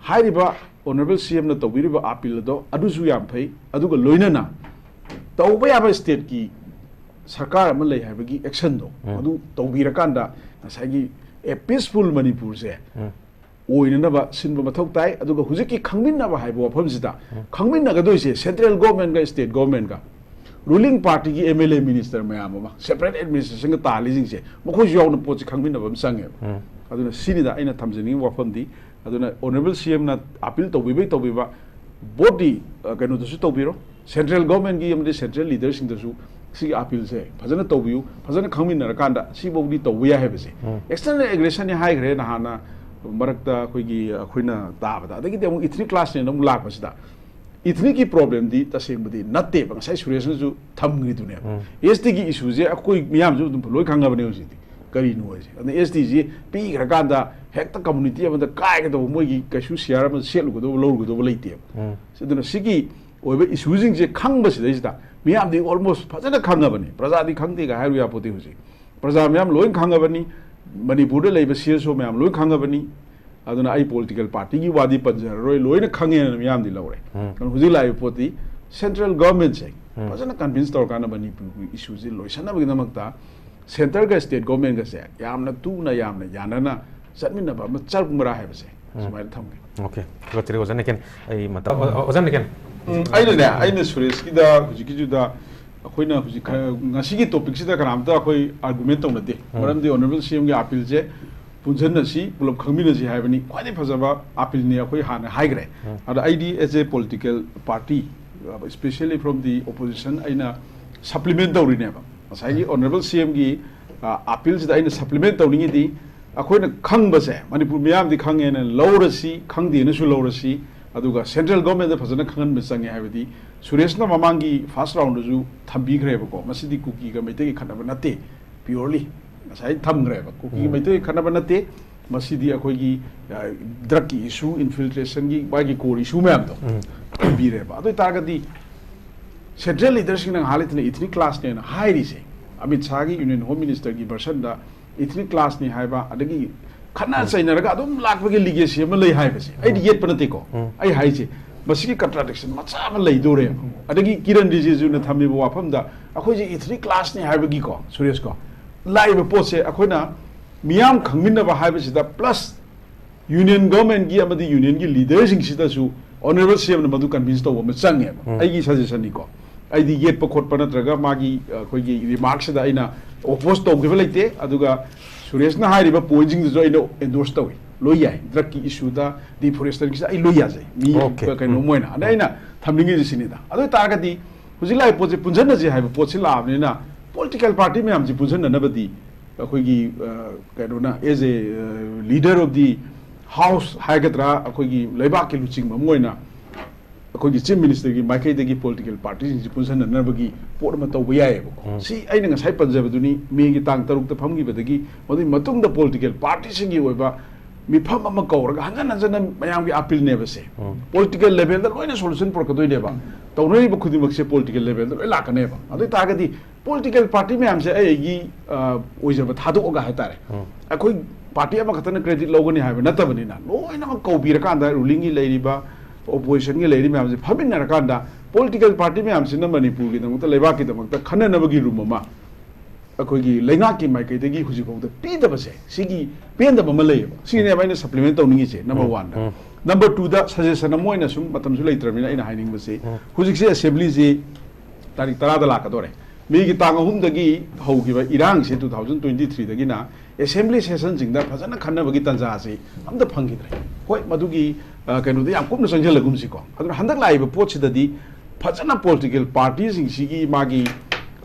ꯍꯥꯏꯔꯤꯕ honourable CMꯅ ꯇꯧꯕꯤꯔꯤꯕ appeal ꯑꯗꯣ ꯑꯗꯨꯁꯨ ꯌꯥꯝ ꯐꯩ, ꯑꯗꯨꯒ ꯂꯣꯏꯅꯅ ꯇꯧꯕ ꯌꯥꯕ stateꯀꯤ ꯁꯔꯀꯥꯔ ꯑꯃ ꯂꯩ ꯍꯥꯏꯕꯒꯤ actionꯗꯣ ꯎꯝ꯫ ꯑꯗꯨ ꯇꯧꯕꯤꯔꯀꯥꯟꯗ ꯉꯁꯥꯏꯒꯤ a peaceful ꯃꯅꯤꯄꯨꯔꯁꯦ ꯎꯝ꯫ ꯑꯣꯏꯅꯅꯕ ꯁꯤꯟꯕ ꯃꯊꯧ ꯇꯥꯏ꯫ ꯑꯗꯨꯒ ꯍꯧꯖꯤꯛꯀꯤ ꯈꯪꯃꯤꯟꯅꯕ ꯍꯥꯏꯕ ꯋꯥꯐꯝꯁꯤꯗ ꯎꯝ꯫ ꯈꯪꯃꯤꯟꯅꯒꯗꯣꯏꯁꯦ central governmentꯒ state governmentꯒ, ruling partyꯒꯤ MLA minister ꯃꯌꯥꯝ ꯑꯃ separate administrationꯒ ꯇꯥꯜꯂꯤꯁꯤꯡꯁꯦ ꯃꯈꯣꯏꯁꯨ ꯌꯥꯎꯅ ꯄꯣꯠꯁꯤ ꯈꯪꯃꯤꯟꯅꯕ ꯑꯃ ꯆꯪꯉꯦꯕ꯫ ꯎꯝ꯫ ꯑꯗꯨꯅ ꯁꯤꯅꯤꯗ ꯑꯩꯅ ꯊꯝꯖꯅꯤꯡꯉꯤꯕ ꯋꯥꯐꯝꯗꯤ꯫ ꯑꯗꯨꯅ honourable CMꯅ appeal ꯇꯧꯕꯤꯕꯩ ꯇꯧꯕꯤꯕ, voteꯇꯤ, ꯑ, ꯀꯩꯅꯣꯗꯁꯨ ꯇꯧꯕꯤꯔꯣ, central governmentꯀꯤ ꯑꯃꯗꯤ central leaderꯁꯤꯡꯗꯁꯨ ꯁꯤꯒꯤ appealꯁꯦ ꯐꯖꯅ ꯇꯧꯕꯤꯌꯨ, ꯐꯖꯅ ꯈꯪꯃꯤꯟꯅꯔꯀꯥꯟꯗ ꯁꯤꯐꯧꯗꯤ ꯇꯧꯕ ꯌꯥꯏ ꯍꯥꯏꯕꯁꯦ꯫ ꯎꯝ꯫ External aggressionꯅꯤ ꯍꯥꯏꯈ꯭ꯔꯦ ꯅꯍꯥꯟꯅ ꯃꯔꯛꯇ ꯑꯩꯈꯣꯏꯒꯤ, ꯑꯩꯈꯣꯏꯅ ꯇꯥꯕꯗ, ꯑꯗꯒꯤꯗꯤ ꯑꯃꯨꯛ ethnic clashꯅꯦꯅ ꯑꯃꯨꯛ ꯂꯥꯛꯄꯁꯤꯗ, ethnicꯀꯤ problemꯗꯤ ꯇꯁꯦꯡꯕꯗꯤ ꯅꯠꯇꯦꯕ, ꯉꯁꯥꯏ ꯁꯨꯔꯦꯁꯅꯁꯨ ꯊꯝꯈ꯭ꯔꯤꯗꯨꯅꯦꯕ꯫ ꯎꯝ꯫ STꯒꯤ issueꯁꯦ ꯑꯩꯈꯣꯏ ꯃꯤꯌꯥꯝꯁꯨ ꯑꯗꯨꯝ ꯂꯣꯏ ꯈꯪꯉꯕꯅꯦ ꯍꯧꯖꯤꯛꯇꯤ ꯀꯔꯤꯅꯣ ꯍꯥꯏꯁꯦ꯫ ꯑꯗ STꯁꯤ ꯄꯤꯈ꯭ꯔꯀꯥꯟꯗ ꯍꯦꯛꯇ community ꯑꯃꯗ ꯀꯥꯏꯒꯗꯧꯕ, ꯃꯣꯏꯒꯤ ꯀꯩꯁꯨ share ꯑꯃ ꯁꯦꯠꯂꯨꯒꯗꯧꯕ, ꯂꯧꯔꯨꯒꯗꯧꯕ ꯂꯩꯇꯦꯕ꯫ ꯎꯝ꯫ ꯑꯗꯨꯅ ꯁꯤꯒꯤ ꯑꯣꯏꯕ issueꯁꯤꯡꯁꯦ ꯈꯪꯕꯁꯤꯗꯩꯁꯤꯗ ꯃꯤꯌꯥꯝꯗꯤ almost ꯐꯖꯅ ꯈꯪꯉꯕꯅꯤ, ꯄ꯭ꯔꯖꯥꯗꯤ ꯈꯪꯗꯦꯒ ꯍꯥꯏꯔꯨ ꯌꯥꯄꯣꯠꯇꯦ ꯍꯧꯖꯤꯛ꯫ ꯄ꯭ꯔꯖꯥ ꯃꯌꯥꯝ ꯂꯣꯏ ꯈꯪꯉꯕꯅꯤ, ꯃꯅꯤꯄꯨꯔꯗ ꯂꯩꯕ CSO ꯃꯌꯥꯝ ꯂꯣꯏ ꯈꯪꯉꯕꯅꯤ꯫ ꯑꯗꯨꯅ ꯑꯩ political partyꯒꯤ ꯋꯥꯗꯤ ꯄꯟꯖꯔꯔꯣꯏ, ꯂꯣꯏꯅ ꯈꯪꯉꯦꯅ ꯃꯤꯌꯥꯝꯗꯤ ꯂꯧꯔꯦ꯫ ꯎꯝ꯫ ꯑꯗꯨꯅ ꯍꯧꯖꯤꯛ ꯂꯥꯛꯏꯕ ꯄꯣꯠꯇꯤ central governmentꯁꯦ ꯎꯝ꯫ ꯐꯖꯅ convince ꯇꯧꯔꯀꯥꯟꯗ ꯃꯅꯤꯄꯨꯔꯒꯤ issueꯁꯦ ꯂꯣꯏꯁꯟꯅꯕꯒꯤꯗꯃꯛꯇ centreꯒ state governmentꯒꯁꯦ ꯌꯥꯝꯅ ꯇꯨꯅ, ꯌꯥꯝꯅ ꯌꯥꯅꯅ ꯆꯠꯃꯤꯟꯅꯕ ꯑꯃ ꯆꯪꯕ꯭ꯔꯥ ꯍꯥꯏꯕꯁꯦ ꯎꯝ꯫ ꯁꯨꯃꯥꯏꯅ ꯊꯝꯒꯦ꯫ Okay, ꯊꯥꯒꯠꯆꯔꯤ ꯑꯣꯖꯥ ꯅꯤꯀꯦꯟ꯫ ꯑꯩ ꯃꯇꯝ, ꯑꯣ, ꯑꯣ, ꯑꯣꯖꯥ ꯅꯤꯀꯦꯟ꯫ ꯎꯝ, ꯑꯩꯅꯅꯦ, ꯑꯩꯅ ꯁꯨꯔꯦꯁꯀꯤꯗ ꯍꯧꯖꯤꯛꯀꯤꯗꯨꯗ ꯑꯩꯈꯣꯏꯅ ꯍꯧꯖꯤꯛ ꯈꯔ ꯉꯁꯤꯒꯤ topicꯁꯤꯗ ꯀꯅꯥꯝꯇ ꯑꯩꯈꯣꯏ argument ꯇꯧꯅꯗꯦ꯫ ꯎꯝ꯫ ꯃꯔꯝꯗꯤ honourable CMꯒꯤ appealꯁꯦ ꯄꯨꯟꯁꯤꯟꯅꯁꯤ, ꯄꯨꯂꯞ ꯈꯪꯃꯤꯟꯅꯁꯤ ꯍꯥꯏꯕꯅꯤ꯫ ꯈ꯭ꯋꯥꯏꯗꯒꯤ ꯐꯖꯕ appealꯅꯤ, ꯑꯩꯈꯣꯏ ꯍꯥꯟꯅ ꯍꯥꯏꯈ꯭ꯔꯦ꯫ ꯎꯝ꯫ ꯑꯗ ꯑꯩꯗꯤ as a political party, especially from the opposition, ꯑꯩꯅ supplement ꯇꯧꯔꯤꯅꯦꯕ꯫ ꯉꯁꯥꯏꯒꯤ honourable CMꯒꯤ, ꯑ, appealꯁꯤꯗ ꯑꯩꯅ supplement ꯇꯧꯅꯤꯡꯉꯤꯗꯤ, ꯑꯩꯈꯣꯏꯅ ꯈꯪꯕꯁꯦ ꯃꯅꯤꯄꯨꯔ ꯃꯤꯌꯥꯝꯗꯤ ꯈꯪꯉꯦꯅ ꯂꯧꯔꯁꯤ, ꯈꯪꯗꯦꯅꯁꯨ ꯂꯧꯔꯁꯤ, ꯑꯗꯨꯒ central governmentꯗ ꯐꯖꯅ ꯈꯪꯍꯟꯕ ꯆꯪꯉꯦ꯫ ꯍꯥꯏꯕꯗꯤ ꯁꯨꯔꯦꯁꯅ ꯃꯃꯥꯡꯒꯤ first roundꯗꯁꯨ ꯊꯝꯕꯤꯈ꯭ꯔꯦꯕꯀꯣ, ꯃꯁꯤꯗꯤ ꯀꯨꯀꯤꯒ ꯃꯩꯇꯩꯒꯤ ꯈꯠꯅꯕ ꯅꯠꯇꯦ, purely ꯉꯁꯥꯏ ꯊꯝꯈ꯭ꯔꯦꯕ, ꯀꯨꯀꯤꯒ ꯎꯝ꯫ ꯃꯩꯇꯩꯒꯤ ꯈꯠꯅꯕ ꯅꯠꯇꯦ꯫ ꯃꯁꯤꯗꯤ ꯑꯩꯈꯣꯏꯒꯤ ꯗ꯭ꯔꯒꯀꯤ ꯏꯁꯨ, ꯏꯟꯐꯤꯜꯇ꯭ꯔꯦꯁꯟꯒꯤ ꯃꯥꯒꯤ ꯀꯣꯔ ꯏꯁꯨ ꯃꯌꯥꯝꯗꯣ ꯊꯝꯕꯤꯔꯦꯕ꯫ ꯑꯗꯨ ꯑꯣꯏꯇꯥꯔꯒꯗꯤ ꯁꯦꯟꯇ꯭ꯔꯦꯜ ꯂꯤꯗꯔꯁꯤꯡꯅ ꯉꯥꯏꯍꯥꯛ ꯂꯩꯇꯅ ꯏꯊꯅꯤꯛ ꯀ꯭ꯂꯥꯁꯅꯦꯅ ꯍꯥꯏꯔꯤꯁꯦ, ꯑꯃꯤꯠ ꯁꯥꯍꯒꯤ ꯌꯨꯅꯤꯌꯟ ꯍꯣꯝ ꯃꯤꯅꯤꯁꯇꯔꯒꯤ ꯚꯔꯁꯟꯗ ꯏꯊꯅꯤꯛ ꯀ꯭ꯂꯥꯁꯅꯤ ꯍꯥꯏꯕ, ꯑꯗꯒꯤ ꯈꯠꯅ ꯆꯩꯅꯔꯒ ꯑꯗꯨꯝ ꯂꯥꯛꯄꯒꯤ ꯂꯤꯒꯦꯁꯤ ꯑꯃ ꯂꯩ ꯍꯥꯏꯕꯁꯦ ꯑꯩꯗꯤ ꯌꯦꯠꯄ ꯅꯠꯇꯦꯀꯣ꯫ ꯑꯩ ꯍꯥꯏꯁꯦ ꯃꯁꯤꯒꯤ ꯀꯟꯇ꯭ꯔꯥꯗꯤꯛꯁꯟ ꯃꯆꯥ ꯑꯃ ꯂꯩꯗꯣꯔꯦꯕ꯫ ꯑꯗꯒꯤ ꯀꯤꯔꯟ ꯔꯤꯖꯤꯖꯨꯅ ꯊꯝꯃꯤꯕ ꯋꯥꯐꯝꯗ ꯑꯩꯈꯣꯏꯁꯦ ꯏꯊꯅꯤꯛ ꯀ꯭ꯂꯥꯁꯅꯤ ꯍꯥꯏꯕꯒꯤꯀꯣ, ꯁꯨꯔꯦꯁꯀꯣ, ꯂꯥꯛꯏꯕ ꯄꯣꯠꯁꯦ ꯑꯩꯈꯣꯏꯅ ꯃꯤꯌꯥꯝ ꯈꯪꯃꯤꯟꯅꯕ ꯍꯥꯏꯕꯁꯤꯗ ꯄ꯭ꯂꯁ ꯌꯨꯅꯤꯌꯟ ꯒꯚꯔꯟꯃꯦꯟꯠꯀꯤ ꯑꯃꯗꯤ ꯌꯨꯅꯤꯌꯟꯒꯤ ꯂꯤꯗꯔꯁꯤꯡꯁꯤꯗꯁꯨ ꯑꯣꯅꯔꯦꯕꯜ ꯁꯤ ꯑꯦꯝꯅ ꯃꯗꯨ ꯀꯟꯚꯤꯟꯁ ꯇꯧꯕ ꯑꯃ ꯆꯪꯉꯦꯕ꯫ ꯑꯩꯒꯤ ꯁꯖꯦꯁꯟꯅꯤꯀꯣ꯫ ꯑꯩꯗꯤ ꯌꯦꯠꯄ ꯈꯣꯠꯄ ꯅꯠꯇ꯭ꯔꯒ ꯃꯥꯒꯤ, ꯑ, ꯑꯩꯈꯣꯏꯒꯤ ꯔꯤꯃꯥꯔꯛꯁꯤꯗ ꯑꯩꯅ ꯑꯣꯄꯣꯖ ꯇꯧꯈꯤꯕ ꯂꯩꯇꯦ꯫ ꯑꯗꯨꯒ ꯁꯨꯔꯦꯁꯅ ꯍꯥꯏꯔꯤꯕ ꯄꯣꯏꯟꯠꯁꯤꯡꯗꯨꯁꯨ ꯑꯩꯅ ꯑꯦꯟꯗꯣꯔꯁ ꯇꯧꯏ, ꯂꯣꯏ ꯌꯥꯏ꯫ ꯗ꯭ꯔꯒꯀꯤ ꯏꯁꯨꯗ, ꯗꯤꯐꯣꯔꯦꯁꯇꯦꯁꯟꯒꯤꯁꯨ ꯑꯩ ꯂꯣꯏ ꯌꯥꯖꯩ, ꯃꯤ ꯑꯣꯀꯦ꯫ ꯀꯩꯅꯣꯝ ꯑꯣꯏꯅ꯫ ꯑꯗ ꯑꯩꯅ ꯊꯝꯅꯤꯡꯉꯤꯁꯤ ꯁꯤꯅꯤꯗ꯫ ꯑꯗꯨ ꯑꯣꯏꯇꯥꯔꯒꯗꯤ ꯍꯧꯖꯤꯛ ꯂꯥꯛꯏꯕ ꯄꯣꯠꯁꯦ ꯄꯨꯟꯁꯤꯟꯅꯁꯦ ꯍꯥꯏꯕ ꯄꯣꯠꯁꯤ ꯂꯥꯛꯑꯕꯅꯤꯅ ꯄꯣꯂꯤꯇꯤꯀꯦꯜ ꯄꯥꯔꯇꯤ ꯃꯌꯥꯝꯁꯤ ꯄꯨꯟꯁꯤꯟꯅꯅꯕꯗꯤ ꯑꯩꯈꯣꯏꯒꯤ, ꯑ, ꯀꯩꯅꯣꯅ, as a leader of the house ꯍꯥꯏꯒꯗ꯭ꯔꯥ, ꯑꯩꯈꯣꯏꯒꯤ ꯂꯩꯕꯥꯛꯀꯤ ꯂꯨꯆꯤꯡꯕ ꯑꯃ ꯑꯣꯏꯅ ꯑꯩꯈꯣꯏꯒꯤ ꯆꯤꯐ ꯃꯤꯅꯤꯁꯇꯔꯒꯤ ꯃꯥꯏꯀꯩꯗꯒꯤ ꯄꯣꯂꯤꯇꯤꯀꯦꯜ ꯄꯥꯔꯇꯤꯁꯤꯡꯁꯤ ꯄꯨꯟꯁꯤꯟꯅꯅꯕꯒꯤ ꯄꯣꯠ ꯑꯃ ꯇꯧꯕ ꯌꯥꯏꯑꯕꯀꯣ꯫ ꯁꯤ ꯑꯩꯅ ꯉꯁꯥꯏ ꯄꯟꯖꯕꯗꯨꯅꯤ, ꯃꯦꯒꯤ ꯇꯥꯡ ꯇꯔꯨꯛꯇ ꯐꯝꯈꯤꯕꯗꯒꯤ ꯃꯗꯨꯒꯤ ꯃꯇꯨꯡꯗ ꯄꯣꯂꯤꯇꯤꯀꯦꯜ ꯄꯥꯔꯇꯤꯁꯤꯡꯒꯤ ꯑꯣꯏꯕ ꯃꯤꯐꯝ ꯑꯃ ꯀꯧꯔꯒ ꯍꯟꯖꯟ ꯍꯟꯖꯟꯅ ꯃꯌꯥꯝꯒꯤ ꯑꯄꯤꯜꯅꯦꯕꯁꯦ꯫ ꯄꯣꯂꯤꯇꯤꯀꯦꯜ ꯂꯦꯚꯦꯜꯗ ꯂꯣꯏꯅ ꯁꯣꯂꯨꯁꯟ ꯄꯨꯔꯛꯀꯗꯣꯏꯅꯦꯕ꯫ ꯇꯧꯅꯔꯤꯕ ꯈꯨꯗꯤꯡꯃꯛꯁꯦ ꯄꯣꯂꯤꯇꯤꯀꯦꯜ ꯂꯦꯚꯦꯜꯗ ꯂꯣꯏ ꯂꯥꯛꯀꯅꯦꯕ꯫ ꯑꯗꯨ ꯑꯣꯏꯇꯥꯔꯒꯗꯤ ꯄꯣꯂꯤꯇꯤꯀꯦꯜ ꯄꯥꯔꯇꯤ ꯃꯌꯥꯝꯁꯦ ꯑꯩ ꯑꯩꯒꯤ, ꯑ, ꯑꯣꯏꯖꯕ ꯊꯥꯗꯣꯛꯑꯒ ꯍꯥꯏꯇꯥꯔꯦ, ꯑꯩꯈꯣꯏ ꯄꯥꯔꯇꯤ ꯑꯃꯈꯛꯇꯅ ꯀ꯭ꯔꯦꯗꯤꯠ ꯂꯧꯒꯅꯤ ꯍꯥꯏꯕ ꯅꯠꯇꯕꯅꯤꯅ ꯂꯣꯏꯅꯃꯛ ꯀꯧꯕꯤꯔꯀꯥꯟꯗ ꯔꯨꯂꯤꯡꯒꯤ ꯂꯩꯔꯤꯕ, ꯑꯣꯄꯣꯖꯤꯁꯟꯒꯤ ꯂꯩꯔꯤꯕ ꯃꯌꯥꯝꯁꯦ ꯐꯝꯃꯤꯟꯅꯔꯀꯥꯟꯗ ꯄꯣꯂꯤꯇꯤꯀꯦꯜ ꯄꯥꯔꯇꯤ ꯃꯌꯥꯝꯁꯤꯅ ꯃꯅꯤꯄꯨꯔꯒꯤꯗꯃꯛꯇ, ꯂꯩꯕꯥꯛꯀꯤꯗꯃꯛꯇ ꯈꯟꯅꯅꯕꯒꯤ ꯔꯨꯝ ꯑꯃ ꯑꯩꯈꯣꯏꯒꯤ ꯂꯩꯉꯥꯛꯀꯤ ꯃꯥꯏꯀꯩꯗꯒꯤ ꯍꯧꯖꯤꯛꯐꯥꯎꯗ ꯄꯤꯗꯕꯁꯦ, ꯁꯤꯒꯤ ꯄꯦꯟꯗꯕ ꯑꯃ ꯂꯩꯌꯦꯕ꯫ ꯁꯤꯅꯦꯕ ꯑꯩꯅ ꯁꯄ꯭ꯂꯤꯃꯦꯟ ꯇꯧꯅꯤꯡꯉꯤꯁꯦ, ꯅꯝꯕꯔ ꯋꯥꯟꯗ꯫ ꯅꯝꯕꯔ ꯇꯨꯗ ꯁꯖꯦꯁꯟ ꯑꯃ ꯑꯣꯏꯅ, ꯁꯨꯝ ꯃꯇꯝꯁꯨ ꯂꯩꯇ꯭ꯔꯕꯅꯤꯅ ꯑꯩꯅ ꯍꯥꯏꯅꯤꯡꯕꯁꯤ, ꯍꯧꯖꯤꯛꯁꯦ ꯑꯦꯁꯦꯝꯕ꯭ꯂꯤꯁꯤ ꯇꯥꯔꯤꯛ ꯇꯔꯥꯗ ꯂꯥꯛꯀꯗꯧꯔꯦ꯫ ꯃꯦꯒꯤ ꯇꯥꯡ ꯑꯍꯨꯝꯗꯒꯤ ꯍꯧꯈꯤꯕ ꯏꯔꯥꯡꯁꯦ two thousand twenty threeꯗꯒꯤꯅ ꯑꯦꯁꯦꯝꯕ꯭ꯂꯤ ꯁꯦꯁꯟꯁꯤꯡꯗ ꯐꯖꯅ ꯈꯟꯅꯕꯒꯤ ꯇꯥꯟꯖꯥꯁꯤ ꯑꯝꯇ ꯐꯪꯈꯤꯗ꯭ꯔꯦ꯫ ꯍꯣꯏ, ꯃꯗꯨꯒꯤ, ꯑ, ꯀꯩꯅꯣꯗ ꯌꯥꯝ ꯀꯨꯞꯅ ꯆꯪꯁꯤꯜꯂꯒꯨꯝꯁꯤꯀꯣ꯫ ꯑꯗꯨꯅ ꯍꯟꯗꯛ ꯂꯥꯛꯏꯕ ꯄꯣꯠꯁꯤꯗꯗꯤ ꯐꯖꯅ ꯄꯣꯂꯤꯇꯤꯀꯦꯜ ꯄꯥꯔꯇꯤꯁꯤꯡꯁꯤꯒꯤ ꯃꯥꯒꯤ,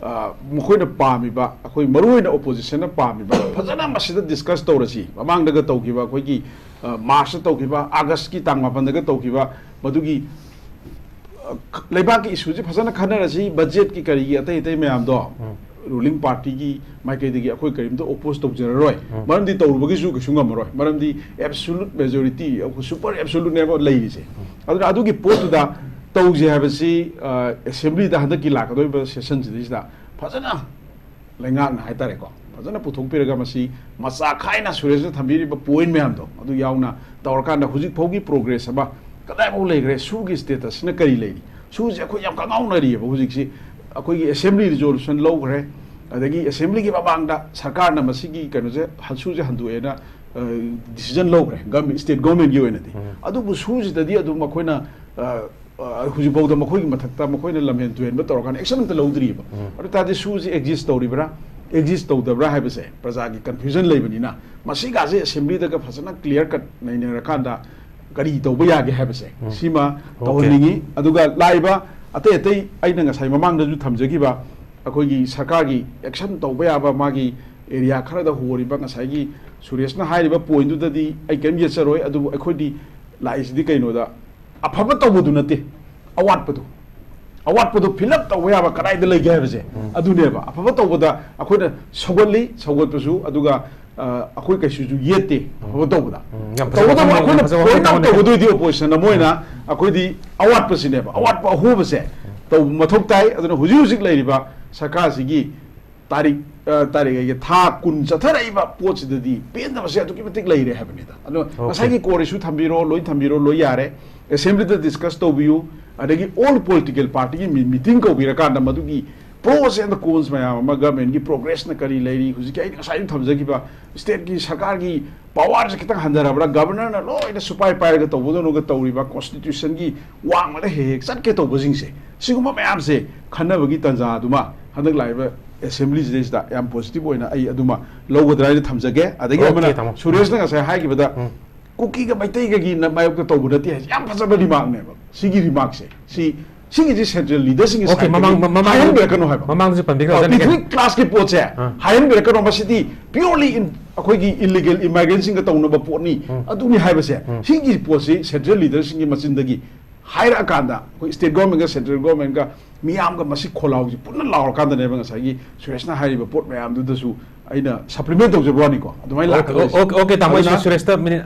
ꯑ, ꯃꯈꯣꯏꯅ ꯄꯥꯝꯃꯤꯕ, ꯑꯩꯈꯣꯏ ꯃꯔꯨꯑꯣꯏꯅ ꯑꯣꯄꯣꯖꯤꯁꯟꯅ ꯄꯥꯝꯃꯤꯕ ꯐꯖꯅ ꯃꯁꯤꯗ ꯗꯤꯁꯀꯁ ꯇꯧꯔꯁꯤ꯫ ꯃꯃꯥꯡꯗꯒ ꯇꯧꯈꯤꯕ ꯑꯩꯈꯣꯏꯒꯤ, ꯑ, ꯃꯥꯔꯆꯇ ꯇꯧꯈꯤꯕ, ꯑꯥꯒꯁꯀꯤ ꯇꯥꯡ ꯃꯥꯄꯟꯗꯒ ꯇꯧꯈꯤꯕ ꯃꯗꯨꯒꯤ, ꯑ, ꯂꯩꯕꯥꯛꯀꯤ ꯏꯁꯨꯁꯤ ꯐꯖꯅ ꯈꯟꯅꯔꯁꯤ, ꯕꯖꯦꯠꯀꯤ ꯀꯔꯤꯒꯤ ꯑꯇꯩ ꯑꯇꯩ ꯃꯌꯥꯝꯗꯣ꯫ ꯔꯨꯂꯤꯡ ꯄꯥꯔꯇꯤꯒꯤ ꯃꯥꯏꯀꯩꯗꯒꯤ ꯑꯩꯈꯣꯏ ꯀꯔꯤꯝꯇ ꯑꯣꯄꯣꯖ ꯇꯧꯖꯔꯔꯣꯏ꯫ ꯃꯔꯝꯗꯤ ꯇꯧꯔꯨꯕꯒꯤꯁꯨ ꯀꯩꯁꯨ ꯉꯝꯃꯔꯣꯏ꯫ ꯃꯔꯝꯗꯤ ꯑꯦꯕꯁꯣꯂꯨꯠ ꯃꯦꯖꯣꯔꯤꯇꯤ, ꯁꯨꯄꯔ ꯑꯦꯕꯁꯣꯂꯨꯠꯅꯦꯕ ꯂꯩꯔꯤꯁꯦ꯫ ꯑꯗꯨꯅ ꯑꯗꯨꯒꯤ ꯄꯣꯠꯇꯨꯗ ꯇꯧꯁꯦ ꯍꯥꯏꯕꯁꯤ, ꯑ, ꯑꯦꯁꯦꯝꯕ꯭ꯂꯤꯗ ꯍꯟꯗꯛꯀꯤ ꯂꯥꯛꯀꯗꯧꯔꯤꯕ ꯁꯦꯁꯟꯁꯤꯗꯩꯁꯤꯗ ꯐꯖꯅ ꯂꯩꯉꯥꯛꯅ ꯍꯥꯏꯇꯥꯔꯦꯀꯣ, ꯐꯖꯅ ꯄꯨꯊꯣꯛꯄꯤꯔꯒ ꯃꯁꯤ ꯃꯆꯥ ꯈꯥꯏꯅ ꯁꯨꯔꯦꯁꯅ ꯊꯝꯕꯤꯔꯤꯕ ꯄꯣꯏꯟ ꯃꯌꯥꯝꯗꯣ ꯑꯗꯨ ꯌꯥꯎꯅ ꯇꯧꯔꯀꯥꯟꯗ ꯍꯧꯖꯤꯛ ꯐꯥꯎꯒꯤ ꯄ꯭ꯔꯣꯒ꯭ꯔꯦꯁ ꯑꯃ ꯀꯗꯥꯏꯐꯥꯎ ꯂꯩꯈ꯭ꯔꯦ, ꯁꯨꯒꯤ ꯁ꯭ꯇꯦꯇꯁꯁꯤꯅ ꯀꯔꯤ ꯂꯩꯔꯤ, ꯁꯨꯁꯦ ꯑꯩꯈꯣꯏ ꯌꯥꯝ ꯀꯉꯥꯎꯅꯔꯤꯑꯕ ꯍꯧꯖꯤꯛꯁꯤ꯫ ꯑꯩꯈꯣꯏꯒꯤ ꯑꯦꯁꯦꯝꯕ꯭ꯂꯤ ꯔꯤꯖꯣꯂꯨꯁꯟ ꯂꯧꯈ꯭ꯔꯦ, ꯑꯗꯒꯤ ꯑꯦꯁꯦꯝꯕ꯭ꯂꯤꯒꯤ ꯃꯃꯥꯡꯗ ꯁꯔꯀꯥꯔꯅ ꯃꯁꯤꯒꯤ ꯀꯩꯅꯣꯁꯦ, ꯁꯨꯁꯦ ꯍꯟꯗꯣꯛꯑꯦꯅ, ꯑ, ꯗꯤꯁꯤꯖꯟ ꯂꯧꯈ꯭ꯔꯦ ꯒꯚꯔꯟꯃꯦꯟ, ꯁ꯭ꯇꯦꯠ ꯒꯚꯔꯟꯃꯦꯟꯒꯤ ꯑꯣꯏꯅꯗꯤ꯫ ꯑꯗꯨꯕꯨ ꯁꯨꯁꯤꯗꯗꯤ ꯑꯗꯨꯝ ꯑꯩꯈꯣꯏꯅ, ꯑ, ꯑ, ꯍꯧꯖꯤꯛꯐꯥꯎꯗ ꯃꯈꯣꯏꯒꯤ ꯃꯊꯛꯇ ꯃꯈꯣꯏꯅ ꯂꯝꯍꯦꯟ ꯇꯨꯍꯦꯟꯕ ꯇꯧꯔꯀꯥꯟꯗ ꯑꯦꯛꯁꯟ ꯑꯝꯇ ꯂꯧꯗ꯭ꯔꯤꯕ꯫ ꯑꯗꯨ ꯇꯥꯔꯗꯤ ꯁꯨꯁꯤ ꯑꯦꯛꯖꯤꯁ ꯇꯧꯔꯤꯕ꯭ꯔꯥ, ꯑꯦꯛꯖꯤꯁ ꯇꯧꯗꯕ꯭ꯔꯥ ꯍꯥꯏꯕꯁꯦ ꯄ꯭ꯔꯖꯥꯒꯤ ꯀꯟꯐ꯭ꯌꯨꯖꯟ ꯂꯩꯕꯅꯤꯅ, ꯃꯁꯤꯒꯥꯁꯦ ꯑꯦꯁꯦꯝꯕ꯭ꯂꯤꯗꯒ ꯐꯖꯅ ꯀ꯭ꯂꯤꯌꯥꯔ ꯀꯠ ꯅꯩꯅꯔꯀꯥꯟꯗ ꯀꯔꯤ ꯇꯧꯕ ꯌꯥꯒꯦ ꯍꯥꯏꯕꯁꯦ, ꯁꯤꯃ ꯇꯧꯍꯟꯅꯤꯡꯉꯤ꯫ ꯑꯗꯨꯒ ꯂꯥꯛꯏꯕ ꯑꯇꯩ ꯑꯇꯩ ꯑꯩꯅ ꯉꯁꯥꯏ ꯃꯃꯥꯡꯗꯁꯨ ꯊꯝꯖꯈꯤꯕ ꯑꯩꯈꯣꯏꯒꯤ ꯁꯔꯀꯥꯔꯒꯤ ꯑꯦꯛꯁꯟ ꯇꯧꯕ ꯌꯥꯕ, ꯃꯥꯒꯤ ꯑꯦꯔꯤꯌꯥ ꯈꯔꯗ ꯍꯣꯔꯤꯕ ꯉꯁꯥꯏꯒꯤ ꯁꯨꯔꯦꯁꯅ ꯍꯥꯏꯔꯤꯕ ꯄꯣꯏꯟꯗꯨꯗꯗꯤ ꯑꯩ ꯀꯔꯤꯝ ꯌꯦꯠꯆꯔꯣꯏ꯫ ꯑꯗꯨꯕꯨ ꯑꯩꯈꯣꯏꯗꯤ ꯂꯥꯛꯏꯁꯤꯗꯤ ꯀꯩꯅꯣꯗ, ꯑꯐꯕ ꯇꯧꯕꯗꯨ ꯅꯠꯇꯦ, ꯑꯋꯥꯠꯄꯗꯨ, ꯑꯋꯥꯠꯄꯗꯨ ꯐꯤꯜ ꯑꯞ ꯇꯧꯕ ꯌꯥꯕ ꯀꯗꯥꯏꯗ ꯂꯩꯒꯦ ꯍꯥꯏꯕꯁꯦ, ꯑꯗꯨꯅꯦꯕ꯫ ꯑꯐꯕ ꯇꯧꯕꯗ ꯑꯩꯈꯣꯏꯅ ꯁꯧꯒꯠꯂꯤ, ꯁꯧꯒꯠꯄꯁꯨ, ꯑꯗꯨꯒ, ꯑ, ꯑꯩꯈꯣꯏ ꯀꯩꯁꯨꯁꯨ ꯌꯦꯠꯇꯦ ꯑꯐꯕ ꯇꯧꯕꯗ꯫ ꯎꯝ, ꯌꯥꯝ ꯐꯖꯕ ꯇꯧꯕꯇꯕꯨ ꯋꯥꯐꯝꯅꯤ, ꯑꯩꯈꯣꯏꯅ ꯌꯥꯝ ꯐꯖꯕ ꯋꯥꯐꯝ ꯄꯣꯏꯟ ꯑꯥꯎꯠ ꯇꯧꯕꯅꯤ꯫ ꯇꯧꯒꯗꯣꯏꯗꯤ ꯑꯣꯄꯣꯖꯤꯁꯟ ꯑꯃ ꯑꯣꯏꯅ ꯑꯩꯈꯣꯏꯗꯤ ꯑꯋꯥꯠꯄꯁꯤꯅꯦꯕ, ꯑꯋꯥꯠꯄ ꯑꯍꯣꯕꯁꯦ ꯇꯧꯕ ꯃꯊꯧ ꯇꯥꯏ꯫ ꯑꯗꯨꯅ ꯍꯧꯖꯤꯛ ꯍꯧꯖꯤꯛ ꯂꯩꯔꯤꯕ ꯁꯔꯀꯥꯔꯁꯤꯒꯤ ꯇꯥꯔꯤꯛ, ꯑ, ꯇꯥꯔꯤꯛ ꯑꯩꯒꯤ ꯊꯥ ꯀꯨꯟ ꯆꯠꯊꯔꯛꯏꯕ ꯄꯣꯠꯁꯤꯗꯗꯤ ꯄꯦꯟꯗꯕꯁꯦ ꯑꯗꯨꯛꯀꯤ ꯃꯇꯤꯛ ꯂꯩꯔꯦ ꯍꯥꯏꯕꯅꯤꯗ꯫ ꯑꯗꯣ ꯉꯁꯥꯏꯒꯤ ꯀꯣꯔ ꯏꯁꯨ ꯊꯝꯕꯤꯔꯣ, ꯂꯣꯏ ꯊꯝꯕꯤꯔꯣ, ꯂꯣꯏ ꯌꯥꯔꯦ꯫ ꯑꯦꯁꯦꯝꯕ꯭ꯂꯤꯗ ꯗꯤꯁꯀꯁ ꯇꯧꯕꯤꯌꯨ, ꯑꯗꯒꯤ ꯑꯣꯜ ꯄꯣꯂꯤꯇꯤꯀꯦꯜ ꯄꯥꯔꯇꯤꯒꯤ ꯃꯤ-, ꯃꯤꯇꯤꯡ ꯀꯧꯕꯤꯔꯀꯥꯟꯗ ꯃꯗꯨꯒꯤ ꯄ꯭ꯔꯣꯁ ꯑꯦꯟ ꯀꯣꯟꯁ ꯃꯌꯥꯝ ꯑꯃ, ꯒꯚꯔꯟꯃꯦꯟꯒꯤ ꯄ꯭ꯔꯣꯒ꯭ꯔꯦꯁꯅ ꯀꯔꯤ ꯂꯩꯔꯤ, ꯍꯧꯖꯤꯛꯀꯤ ꯑꯩꯅ ꯉꯁꯥꯏ ꯊꯝꯖꯈꯤꯕ ꯁ꯭ꯇꯦꯠꯀꯤ ꯁꯔꯀꯥꯔꯒꯤ ꯄꯋꯥꯔꯁꯦ ꯈꯤꯇꯪ ꯍꯟꯊꯔꯕ꯭ꯔꯥ, ꯒꯚꯔꯅꯔꯅ ꯂꯣꯏꯅ ꯁꯨꯄꯥꯏ ꯄꯥꯏꯔꯒ ꯇꯧꯕꯗꯧꯅꯒ ꯇꯧꯔꯤꯕ, ꯀꯣꯟꯁꯇꯤꯇ꯭ꯌꯨꯁꯟꯒꯤ ꯋꯥꯡꯃꯗ ꯍꯦꯛ ꯍꯦꯛ ꯆꯠꯀꯦ ꯇꯧꯕꯁꯤꯡꯁꯦ, ꯁꯤꯒꯨꯝꯕ ꯃꯌꯥꯝꯁꯦ ꯈꯟꯅꯕꯒꯤ ꯇꯥꯟꯖꯥꯗꯨꯃ ꯍꯟꯗꯛ ꯂꯥꯛꯏꯕ ꯑꯦꯁꯦꯝꯕ꯭ꯂꯤꯁꯤꯗꯩꯁꯤꯗ ꯌꯥꯝ ꯄꯣꯖꯤꯇꯤꯚ ꯑꯣꯏꯅ ꯑꯩ ꯑꯗꯨꯃ ꯂꯧꯒꯗ꯭ꯔꯥ ꯍꯥꯏꯅ ꯊꯝꯖꯒꯦ꯫ ꯑꯗꯒꯤ ꯑꯣꯀꯦ, ꯑꯃꯅ ꯇꯥꯃꯣ꯫ ꯁꯨꯔꯦꯁꯅ ꯉꯁꯥꯏ ꯍꯥꯏꯈꯤꯕꯗ ꯎꯝ꯫ ꯀꯨꯀꯤꯒ ꯃꯩꯇꯩꯒꯒꯤ ꯅ-, ꯃꯥꯌꯣꯛꯇ ꯇꯧꯕ ꯅꯠꯇꯦ ꯍꯥꯏꯁꯦ ꯌꯥꯝ ꯐꯖꯕ ꯔꯤꯃꯥꯔꯛꯅꯦꯕ꯫ ꯁꯤꯒꯤ ꯔꯤꯃꯥꯔꯛꯁꯦ, ꯁꯤ, ꯁꯤꯒꯤꯁꯤ ꯁꯦꯟꯇ꯭ꯔꯦꯜ ꯂꯤꯗꯔꯁꯤꯡꯒꯤ ꯑꯣꯀꯦ, ꯁꯥꯏꯠꯇꯒꯤ ꯃꯃꯥꯡ-, ꯃꯃꯥꯡ-, ꯍꯥꯏꯍꯟꯕꯤꯔꯛꯀꯅꯨ ꯍꯥꯏꯕ꯫ ꯃꯃꯥꯡꯗꯁꯨ ꯄꯟꯕꯤꯈ꯭ꯔꯕ, ꯑ, ꯖꯅꯤꯀꯦꯟ꯫ ꯄꯤꯛꯅꯤꯛ ꯀ꯭ꯂꯥꯁꯀꯤ ꯄꯣꯠꯁꯦ ꯑꯥ꯫ ꯍꯥꯏꯍꯟꯕꯤꯔꯛꯀꯅꯣ꯫ ꯃꯁꯤꯗꯤ purely in-, ꯑꯩꯈꯣꯏꯒꯤ ꯏꯜꯂꯤꯒꯦꯜ ꯏꯃꯥꯏꯒ꯭ꯔꯦꯟꯁꯤꯡꯒ ꯇꯧꯅꯕ ꯄꯣꯠꯅꯤ꯫ ꯎꯝ꯫ ꯑꯗꯨꯅꯤ ꯍꯥꯏꯕꯁꯦ, ꯎꯝ꯫ ꯁꯤꯒꯤ ꯄꯣꯠꯁꯤ ꯁꯦꯟꯇ꯭ꯔꯦꯜ ꯂꯤꯗꯔꯁꯤꯡꯒꯤ ꯃꯆꯤꯟꯗꯒꯤ ꯍꯥꯏꯔꯛꯑꯀꯥꯟꯗ ꯑꯩꯈꯣꯏ state government ꯀ central government ꯀ ꯃꯤꯌꯥꯝꯒ ꯃꯁꯤ ꯈꯣꯜꯂꯥꯎꯁꯤ ꯄꯨꯟꯅ ꯂꯥꯎꯔꯀꯥꯟꯗꯅꯦꯕ ꯉꯁꯥꯏꯒꯤ ꯁꯨꯔꯦꯁꯅ ꯍꯥꯏꯔꯤꯕ ꯄꯣꯠ ꯃꯌꯥꯝꯗꯨꯗꯁꯨ ꯑꯩꯅ supplement ꯇꯧꯖꯕ ꯋꯥꯅꯤꯀꯣ꯫ ꯑꯗꯨꯃꯥꯏꯅ ꯂꯥꯛꯀꯗꯣꯏꯁꯦ꯫ Okay, okay, ꯇꯥꯃꯣ, ꯑꯩꯁꯨ ꯑꯗꯨꯅ ꯁꯨꯔꯦꯁꯇ minute